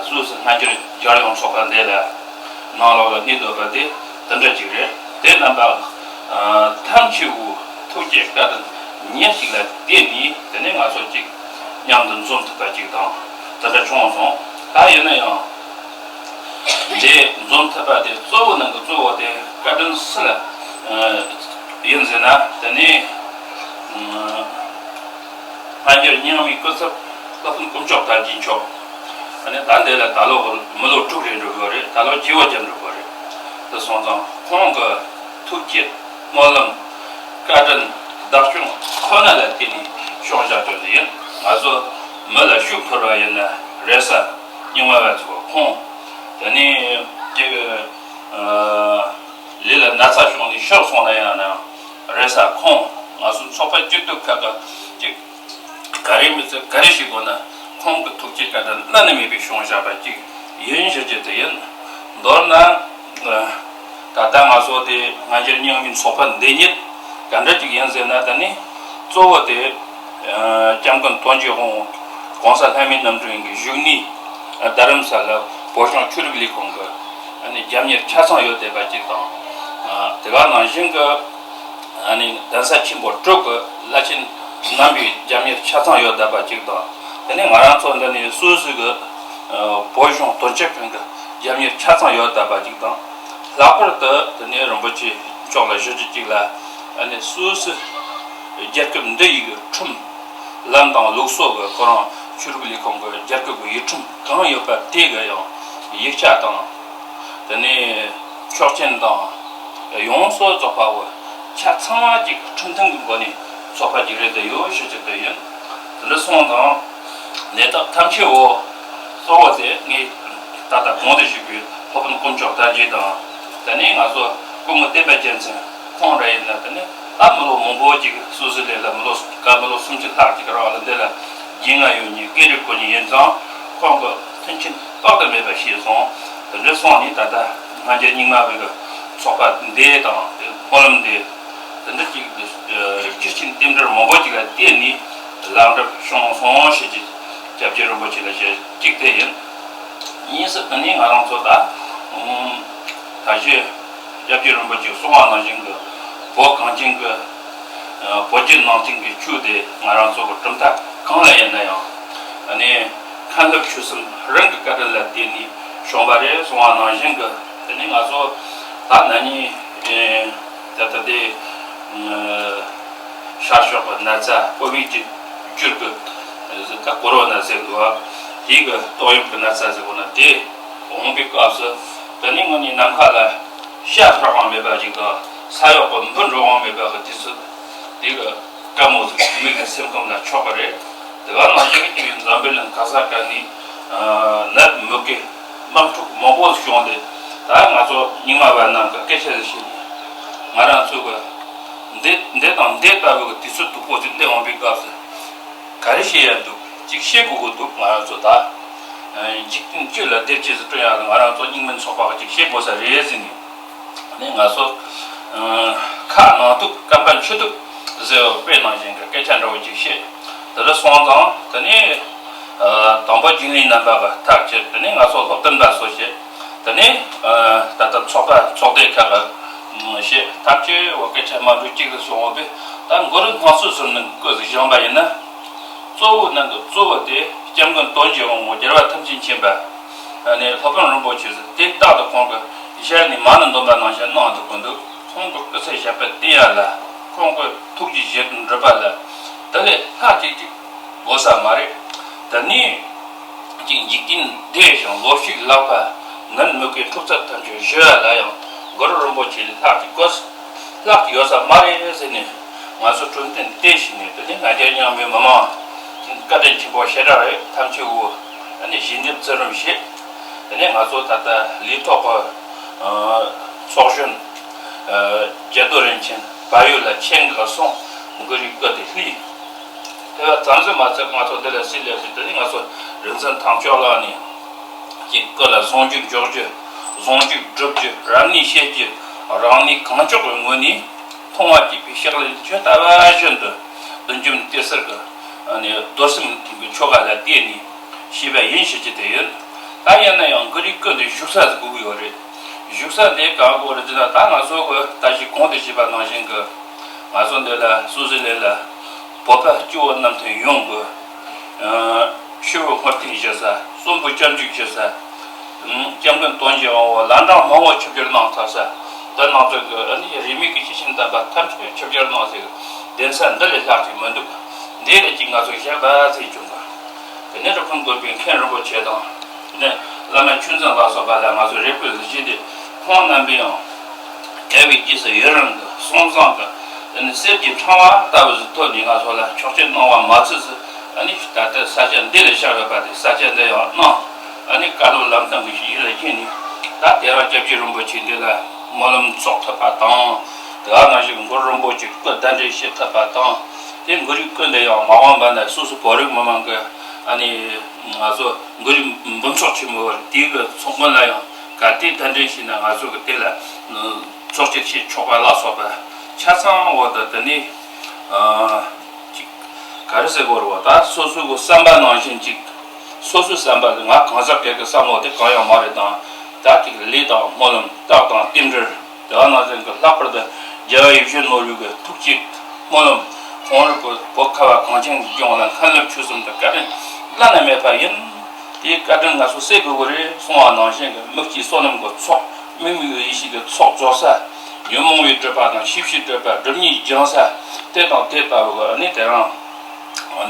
སུད་སི་སྔ་འགྱུར་རྒྱལ་ཡོངས་ཚོགས་པ་འདི་ལ་ནང་ལོགས་ལ་གནས་སྡོད་པ་དེ་དེ་འདྲ་ཅིག་རེད། དེ་རྣམ་པ་ཐམས་ཅད་པོ་ཐུགས་བསྐྱེད་བཀའ་དྲིན་ཉེར་གཅིག་ལ་བརྟེན་ནས་དེ་ནས་ང་ཚོ་ཅིག་མཉམ་དུ་འཛོམས་ཐུབ་པ་ཅིག་དང་དེ་འདྲ་བྱུང་སོང་། ད་ཡིན་ན་ཡང་འདི་འཛོམས་ཐུབ་པ་དེ་གཙོ་བོ་ནང་གི་གཙོ་བོ་དེ་བཀའ་དྲིན་སུ་ལ་ཡིན་ཟེར་ན། དེ་ནས་སྔ་འགྱུར་རྙིང་མའི་སྐུ་ཚབ་སློབ་དཔོན་དཀོན་མཆོག་དར་རྒྱས་མཆོག་ཨ་ནི་ད་འདི་ལ་ད་ལོ་མི་ལོ་དྲུག་རེ་འགྲོ་གི་རེད། ད་ལོ་བརྗེ་བོ་བརྒྱབ་འགྲོ་གི་རེད། དེ་སོང་ཙང་ཁོང་གི་ཐུགས་བསྐྱེད་སྨོན་ལམ་བཀའ་དྲིན་བདག་སྐྱོང་ཁོ་ན་ལ་བརྟེན་ནས་བྱུང་བཞག་རྒྱུ་འདི་ཡིན། ང་ཚོ་མི་ལ་ཤུགས་འཁོར་བ་ཡིན་ན་རེ་ས་རྙིང་མ་བ་ཚོ་ཁོང་། དེ་ནས་ཅིག་ལས་ལ་ན་ཚ་བྱུང་ནས་ཤོར་སོང་ན་ཡང་ན་རེ་ས་ཁོང་། ང་ཚོ་ཚོགས་པ་སྐྱིད་སྡུག་ཁག་གི་ཅིག་ག་རེ་མི་ཚེ་ག་རེ་ཞིག་དགོས་ན་ཁོང་གི་ཐུགས་བསྐྱེད་བཀའ་དྲིན་བླ་ན་མེད་པའི་བྱུང་བཞག་པ་ཅིག་ཡིན་ཞུ་རྒྱུ་དེ་ཡིན། མདོར་ན་ད་ལྟ་ང་ཚོ་དེ་སྔ་འགྱུར་རྙིང་མའི་ཚོགས་པ་འདི་ཉིད་ག་འདྲ་ཅིག་ཡིན་ཟེར་ན། ད་ནི་གཙོ་བོ་དེ་སྐྱབས་མགོན་དོན་གྱི་དབང་པོ་༸གོང་ས་ལྷ་མིའི་རྣམ་སྤྲུལ་གྱི་བཞུགས་གནས་རྡ་རམ་ས་ལ་བོད་གཞུང་ཆོས་རིག་ལས་ཁུངས་ཀྱི་ཨ་ནི་རྒྱབ་གཉེར་ཆ་ཚང་ཡོད་བསྡད་པ་ཅིག་དང་། དེ་ག་ནང་བཞིན་གྱི་ཨ་ནི་གདན་ས་ཆེན་པོ་དྲུག་གི་བླ་ཆེན་རྣམ་པའི་རྒྱབ་གཉེར་ཆ་ཚང་ཡོད་བསྡད་པ་ཅིག་དང་། དེ་ནས་ང་རང་ཚོ་འདི་ནས་སུད་སི་གི་བོད་གཞུང་དོན་གཅོད་ཁང་གི་རྒྱབ་གཉེར་ཆ་ཚང་ཡོད་བསྡད་པ་ཅིག་དང་། ལྷག་པར་དུ་དེ་ནས་རིན་པོ་ཆེ་མཆོག་ལ་ཞུ་རྒྱུ་གཅིག་ལ། ཨ་ནི་སུད་སི་རྒྱལ་ཁབ་འདི་ཡི་གི་ཁྲིམས་ལམ་དང་ལུགས་སྲོལ་གྱི་ཁོ་རང་ཆོས་རིག་ལས་ཁུངས་ཀྱི་རྒྱལ་ཁབ་ཀྱི་ཡིག་ཁྲིམས་གང་ཡོད་པ་དེ་གི་ཡང་ཡིག་ཆ་དང་། དེ་ནས་ཆོག་མཆན་དང་ཡོངས་སུ་རྫོགས་པ་བོ་ཆ་ཚང་བ་ཅིག་ཁྲིམས་མཐུན་གྱི་སྒོ་ནས་ཚོགས་པ་ཅིག་རེད་དེ་ཡོད་ཞུ་རྒྱུ་དེ་ཡིན། དེ་འདྲ་སོང་ཙང་ནད་རྟགས་ཐམས་ཅད་འོ་གཙོ་བོ་དེ་ངས་ད་ལྟ་གོང་དུ་ཞུས་པའི་སློབ་དཔོན་དཀོན་མཆོག་དར་རྒྱས་དང་། དེ་ནས་ང་ཚོ་སྐུ་ངོ་བསྟན་པ་རྒྱལ་མཚན་ཁོང་ར་ཡིན་ན། དེ་ནས་ད་མི་ལོ་མང་པོ་ཅིག་སུད་སི་ལན་ལ་མི་ལོ་ག་མི་ལོ་སུམ་ཅུ་ལྷག་ཅིག་རང་ལ་འདི་ལ་རྒྱུས་མངའ་ཡོད་མཁན་སྐད་རིགས་གོ་མཁན་ཡིན་ཙང་། ཁོང་གི་མཐུན་ ཆེན་དཔག་ཏུ་མེད་པ་ཤེས་སོང་། དེ་འདྲ་སོང་ནས་ད་ལྟ་སྔ་འགྱུར་རྙིང་མ་བོད་ཀྱི་ཚོགས་པ་འདི་དང་སྨོན་ལམ་འདི་དེ་འདྲ་ཅིག་རྒྱུ་ཆེན་རྟེན་འབྲེལ་མང་པོ་ཅིག་ལ་བརྟེན་ནས་ལག་འགྲུབ་བྱུང་སོང་ཞེས་ཀྱི་སྐྱབས་རྗེ་རིན་པོ་ཆེ་ལ་ཞུ་གཅིག་དེ་ཡིན། གཉིས་སུ་དེ་ནས་ང་རང་ཚོ་ད་ད་གཞི་སྐྱབས་རྗེ་རིན་པོ་ཆེས་གསུངས་པ་ནང་བཞིན་གྱི་བོད་གངས་ཅན་གྱི་བོད་བརྒྱུད་ནང་བསྟན་གྱི་ཆོས་དེ་ང་རང་ཚོ་གི་གྲུབ་མཐའ་གང་ལ་ཡིན་ན་ཡང་ཨ་ནི་མཁན་སློབ་ཆོས་གསུམ་རང་གི་བཀའ་དྲིན་ལ་བརྟེན་ནས་བྱུང་བ་རེད་གསུངས་པ་ནང་བཞིན་གྱི་དེ་ནི་ང་ཚོ་ད་ན་ནིང་ད་ལྟ་དེ་ཤར་ཕྱོགས་ཀྱི་ན་ཚ་ཀོ་བིད་ཀྱི་བཅུ་དགུ་ད་ཀོ་རོ་ན་ཟེར་འདུག་བ་དེའི་གི་ཏོག་དབྱིབས་ཀྱི་ན་ཚ་ཟེར་བ་ན་དེ་འོང་པའི་སྐབས་སུ་དེ་ནི་ངོས་ནས་ནམ་མཁའ་ལ་ཤ་འཕུར་དབང་མེད་པ་ཞིག་དང་ས་འོག་གི་འབུ་འགྲོ་དབང་མེད་པ་གི་དུས་ཚོད་དེ་གི་དཀའ་མོ་ཟིག་མི་གི་སེམས་ཁམས་ལ་ཆོག་གི་རེད། དེ་ག་ནང་བཞིན་གྱི་འཛམ་བུ་གླིང་ག་ས་ག་ནས་ནད་མུ་གེ་དམག་འཁྲུག་མང་པོ་བྱུང་སྟེ་ད་ང་ཚོ་རྙིང་མ་བ་རྣམས་ཀྱི་སྐད་ཆ་ཟིག་བཤད་ནས་ང་རང་ཚོ་གི་འདི་འདི་དང་འདི་ལྟ་བུ་གི་དུས་ཚོད་སྡུག་པོ་ཅིག་འདི་འོང་པའི་སྐབས་སུ་ག་རེ་བཤད་ཡ་འདུག་ཅིག་བཤད་དགོས་ཀྱི་འདུག་ང་རང་ཚོ་ད་འཇིག་རྟེན་བཅུ་ལ་བདེ་སྐྱིད་སུ་བསྐྲུན་ཡ་ལ་ང་རང་ཚོ་རྙིང་མའི་ཚོགས་པ་གི་ཅིག་བཤད་དགོས་ས་རེད་ཟེར་ནས། ནས་ང་ཚོ་ཁ་ནང་ཐུག་རྐང་པ་མཆུ་ཐུག་ཟེར་བའི་དཔེ་ནང་བཞིན་གྱི་སྐད་ཆ་འདྲ་བོ་ཅིག་བཤད། དེ་ལ་སོང་ཙང་དེ་ནས་དང་པོ་རྒྱུན་ལས་རྣམ་པ་གི་ཐག་བཅད། དེ་ནས་ང་ཚོ་སློབ་སྟོན་པ་ཚོ་བཤད། དེ་ནས་ད་ལྟ་ཚོགས་པ་ཚོགས་སྡེ་ཁག་གི་བཤད། ཐག་བཅད་བ་སྐད་ཆ་མ་འགྲོ་གཅིག་ཏུ་སོང་བ་བས་ད་མགོ་རིལ་སྔགས་ཚོགས་ཟུར་ནས་སྐུ་ཟིག་བཞེངས་པ་ཡིན་ན། གཙོ་བོ་ནང་གི་གཙོ་བོ་དེ་སྐྱབས་མགོན་དོན་གྱི་དབང་པོ་རྒྱལ་བ་ཐམས་ཅད་མཁྱེན་པ། ཨ་ནི་སློབ་དཔོན་རིན་པོ་ཆེ་ཟེར་དེ་རྟག་ཏུ་ཁོང་གི་ཞལ་ནས་མ་ཎི་འདོན་པ་ནང་བཞིན་གནང་འདུག་གི་འདུག་ཁོང་གི་སྐུ་ཚེ་ཞབས་པད་བརྟན་ཡ་ལ་ཁོང་གི་ཐུགས་ཀྱི་བཞེད་དོན་འགྲུབ་པ་ལ་དེ་ལས་ལྷག་ཅིག་ཅིག་དགོས་ས་མ་རེད། དེ་ནས་ཅིག་འཇིག་རྟེན་བདེ་ཞིང་ལོ་ཕྱུགས་ལེགས་པ་ནད་མུ་གེ་འཁྲུག་རྩོད་ཐམས་ཅད་ཞི་བ་ལ་ཡང་གུ་རུ་རིན་པོ་ཆེ་ལས་ལྷག་ཅིག་དགོས་ལྷག་ཅིག་ཡོད་ས་མ་རེད་ཟེར་ནས་ང་ཚོ་གྲོས་མཐུན་བལྟས་ཤིག་ནས་དེ་ནས་ང་རྒྱལ་རྙིང་མའི་མི་མང་བཀའ་དྲིན་ཆེན་པོ་ཞེ་དྲག་རེད། ཐམས་ཅད་འུ་ཨ་ནི་ཞལ་འདེབས་བརྩི་རིམ་བྱེད། དེ་ནས་ང་ཚོ་ད་ལྟ་ལས་ཐོག་གི་ཚོགས་གཞོན་རྒྱ་རྡོ་རིན་ཆེན་བལ་ཡུལ་ལ་ཆེད་མངགས་སོང་། མགོ་རིལ་སྐུ་དེ་ལྷས། དེ་བ་ཙམ་ཟིག་མ་ཚད་ང་ཚོ་འདི་ལ་སྲིད་ལས་ཟིན་དེ་ནས་ང་ཚོ་རིག་འཛིན་ཐང་ལྕོག་ལགས་ནས་ཀྱི་སྐུ་ལ་ཟུང་འཇུག་འཇོག་རྒྱུ། ཟུང་འཇུག་སྒྲུབ་རྒྱུ། རབ་གནས་བཤད་རྒྱུ། རང་གནས་གང་ལྕོགས་ཀྱི་ངོས་ནས་མཐོང་བ་སྐྱེས་པའི་ཕྱག་ལེན་ཇི་ལྟ་བ་བཞིན་དུ་བདུད་འཇོམས་དེ་སར་གྱི་རྡོར་སེམས་མཐུན་པའི་ཆོ་ག་ལ་བརྟེན་ནས་བྱས་པ་ཡིན་ཞུ་རྒྱུ་དེ་ཡིན། ད་ཡིན་ན་ཡང་མགོ་རིལ་སྐུ་འདི་བཞུགས་ས་ཟིག་དགོས་ཀྱི་ཡོད་རེད། བཞུགས་ས་དེ་གང་དགོས་རེད་ཟེར་ན་ད་ང་ཚོ་གི་ད་ཅི་གོང་དུ་ཞུས་པ་ནང་བཞིན་གྱི་ང་ཚོ་འདི་ལ་སུད་སི་ལན་ལ་བོད་པ་སྐྱེ་བོ་རྣམ་ཐོས་ཡོངས་ཀྱི་ཆོས་བར་དུ་ཞུ་ས། གསོན་པོ་སྐྱབས་འཇུག་ཞུ་ས། སྐྱབས་མགོན་དོན་གྱི་དབང་པོ་ལན་གྲངས་མང་བོ་ཆིབས་བསྒྱུར་གནང་ཚར་ས། འདི་ནང་ཚོ་གི་ཨ་ནི་རིས་མེད་ཀྱི་སྐྱེས་ཆེན་དམ་པ་ཐམས་ཅད་ཆིབས་བསྒྱུར་གནང་ཟེར་གདན་ས་འདི་ལས་ལྷག་ཅིག་མི་འདུག་འདི་ལས་ཅིག་ང་ཚོ་ཞག་པ་ཚེ་བྱུང་བ། དེ་ནས་རི་ཀོན་དགོན་པའི་མཁན་རིན་པོ་ཆེ་དང་། དེ་ནས་བླ་མ་ཆོས་འཛིན་ལ་སོགས་པ་ལ་ང་ཚོ་རེ་སྐུལ་ཞུས་ཏེ་ཁོང་རྣམ་པས་ཡང་དགེ་བའི་རྗེས་སུ་ཡི་རང་གི་གསུང་བཟང་གི་དེ་ནས་གསེར་གྱི་ཕྲེང་བ་ལྟ་བུ་ཞིག་ཐོག་ནས་ང་ཚོ་ལ་ཆོག་མཆན་གནང་བ་མ་ཚད་སུ་ཨ་ནི་ད་ལྟ་ས་ཆ་འདི་ལ་བཞག་ཡོད་པ་དེ་ས་ཆ་འདི་ཡང་གནང་ཨ་ནི་བཀའ་སློབ་ལམ་སྟོན་གྱི་ཡིད་ལ་བྱིན་ནས་ད་དེ་རང་སྐྱབས་རྗེ་རིན་པོ་ཆེ་འདི་ལ་སྨོན་ལམ་ཚོགས་ཐུབ་པ་དང་། དེ་ག་ནང་བཞིན་གུ་རུ་རིན་པོ་ཆེ་སྐུ་གདན་འདྲེན་བྱེད་ཐུབ་པ་དང་། དེ་མགོ་རིལ་སྐུ་འདི་ཡང་མ་འོངས་པ་ན་སོ་སོ་བོད་རིགས་མི་མང་གི་ཨ་ནི་ང་ཚོ་མགོ་རིལ་འབུམ་ཚོགས་ཆེན་མོ་དེའི་གི་ཚོགས་མི་ལ་ཡང་ག་དེ་གདན་འདྲེན་བྱས་ན་ང་ཚོ་གི་དེ་ལ་ཚོགས་སྐྱིད་བྱེད་ཆོག་པ་ལ་སོགས་པ་ཆ་ཚང་འོག་ཏུ་དེ་ནི་ཅིག་ག་རེ་ཟེར་དགོས་རེད་བ། ད་སོ་སོ་གི་བསམ་པ་ནང་བཞིན་ཅིག་སོ་སོའི་བསམ་པ་ལ་ང་གང་ཟག་སྒེར་གྱི་བསམ་བློ་དེ་གང་ཡང་མ་རེད་དང་། ད་ཅིག་ལས་དང་སྨོན་ལམ་རྟགས་དང་རྟེན་འབྲེལ། དེ་ག་ནང་བཞིན་གྱི་ལྷག་པར་དུ་རྒྱལ་བ་ཡིད་བཞིན་ནོར་བུའི་གི་ཐུགས་བསྐྱེད་སྨོན་ལམ་ཁོང་རང་གི་བོད་ཁ་བ་གངས་ཅན་གྱི་ལྗོངས་ལ་མཁན་སློབ་ཆོས་གསུམ་དུ་བཀའ་དྲིན་བླ་ན་མེད་པ་ཡིན། དེའི་བཀའ་དྲིན་ང་ཚོ་སེལ་དགོས་ཀྱི་རེད་གསུངས་པ་ནང་བཞིན་གྱི་མི་སྐྱེ་བསོད་ནམས་ཀྱི་ཚོགས། དམིགས་མེད་ཡེ་ཤེས་ཀྱི་ཚོགས་རྫོགས་ས། ཉོན་མོངས་པའི་སྒྲིབ་པ་དང་ཤེས་བྱའི་སྒྲིབ་པ་སྒྲིབ་གཉིས་སྦྱངས་ས། དེ་དང་དེ་ལྟ་བུ་གི་ཨ་ནི་དེ་རང་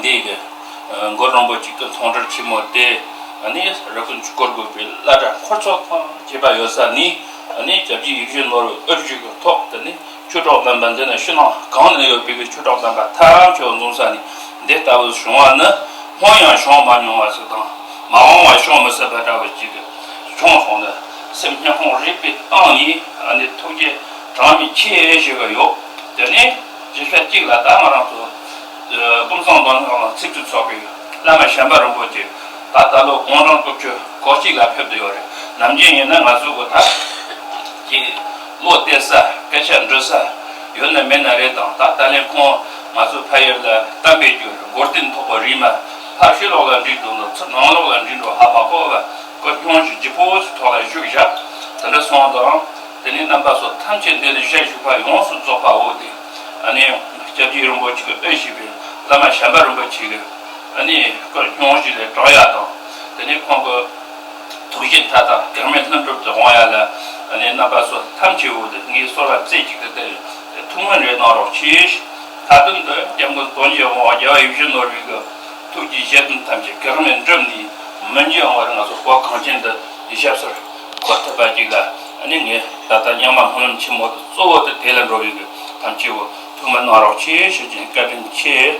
འདི་གི་གུ་རུ་རིན་པོ་ཆེ་གི་མཐོང་གྲོལ་ཆེན་མོ་དེ་ཨ་ནི་རི་ཀོན་གྱི་སྐོར་དགོས་པའི་བླ་གྲྭ་འཁོར་ཚོ་དང་བཅས་པ་ཡོད་ས་ནས་ཨ་ནི་སྐྱབས་རྗེ་ཡིད་བཞིན་ནོར་བུའི་དབུ་བཞུགས་ཀྱི་ཐོག་དེ་ནི་ཆོས་གྲོགས་རྣམ་པ་འདི་ན་ཕྱི་ནང་གང་ན་ཡོད་པའི་གི་ཆོས་གྲོགས་རྣམ་པ་ཐམས་ཅད་འཛོམས་ས་ནས་འདི་ལྟ་བུ་བྱུང་བ་ནི་སྔོན་ཡང་བྱུང་མ་མྱོང་བ་ཞིག་དང་མ་འོངས་པ་བྱུང་མི་སྲིད་པ་འདྲ་བོ་ཅིག་གི་བྱུང་སོང་ནས་སེམས་སྙིང་ཁོང་རུས་པའི་གཏིང་ནས་ཨ་ནི་ཐུགས་རྗེ་གྲངས་མེད་ཆེ་ཞུ་གི་ཡོད། དེ་ནས་བཞི་ཤ་གཅིག་ལ་ད་ང་རང་ཚོ་ཀུན་བཟང་དོན་ཁང་ལ་ཚིག་ཐོ་ཚོགས་པའི་བླ་མ་གཞན་པ་རིན་པོ་ཆེ་ད་ ད་ལོ་དགུང་གྲངས་དགུ་བཅུ་གོ་གཅིག་ལ་ཕེབས་བསྡད་ཡོད་རེད། ནམ་རྒྱུན་ཡིན་ན་ང་ཚོ་གི་ད་ཀྱི་བློ་གཏད་ས་སྐད་ཆ་འདྲི་ས་ཡོད་ན་མེད་ན་རེད། དང་ད་ད་ལན་ཁོང་ང་ཚོ་ཕ་ཡུལ་ལ་གཏམ་དཔེ་བརྒྱུད་མགོ་རྟིང་མཐོ་པོ་རིལ་མ་ཕར་ཕྱི་ལོགས་ལ་འགྲིལ་འདུག་ནོ་ཚུར་ནང་ལོགས་ལ་འགྲིལ་འགྲོ་ཧ་མ་གོ་བ་སྐུ་སྙུང་གཞི་ལྗིད་པོ་ཞིག་ཐོག་ལ་བཞུགས་བཞག་དེ་འདྲ་སོང་དང་། དེ་ནས་རྣམ་པ་ཚོ་ཐམས་ཅད་འདི་ལ་བཞུགས་པ་ཡོངས་སུ་རྫོགས་པའོ། དེ་ཨ་ནི་སྐྱབས་རྗེ་རིན་པོ་ཆེ་གི་ཨེ་ཤེས་པའི་བླ་མ་བྱམས་པ་རིན་པོ་ཆེ་གི་ཨ་ནི་སྐུ་སྙུང་གཞི་ལས་དྲངས་ཡ་དང་། དེ་ནས་ཁོང་གི་ཐུགས་བཞེད་མཐའ་དག་གེགས་མེད་ལྷུན་གྲུབ་ཏུ་འོང་ཡ་ལ་ཨ་ནི་རྣམ་པ་ཚོ་ཐམས་ཅད་འོ་དེ་ངའི་གསོལ་བ་རྩེ་གཅིག་ཏུ་གཏད། ཐུགས་སྨོན་རེ་གནང་རོགས་གྱིས། མཐའ་དོན་དུ་སྐྱབས་མགོན་དོན་གྱི་དབང་བོ་རྒྱལ་བ་ཡིད་བཞིན་ནོར་བུའི་གི་ཐུགས་ཀྱི་བཞེད་དོན་ཐམས་ཅད་གེགས་མེད་འགྲུབ་ནས་མི་འགྱུར་བར་ང་ཚོ་གོ་གངས་ཅན་དུ་ཞབས་སོར་འཁོད་ཐུབ་པ་ཅིག་ལ་ཨ་ནི་ངས་ད་ལྟ་སྙིང་མ་སྨོན་ལམ་ཆེན་མོ་དེ་གཙོ་བོ་དེ་དེ་ལ་འགྲོ་བའི་གི་ཐམས་ཅད་འོ་ཐུགས་སྨོན་གནང་རོགས་གྱིས་ཞུ་རྒྱུ་ཡིན། བཀའ་དྲིན་ཆེ།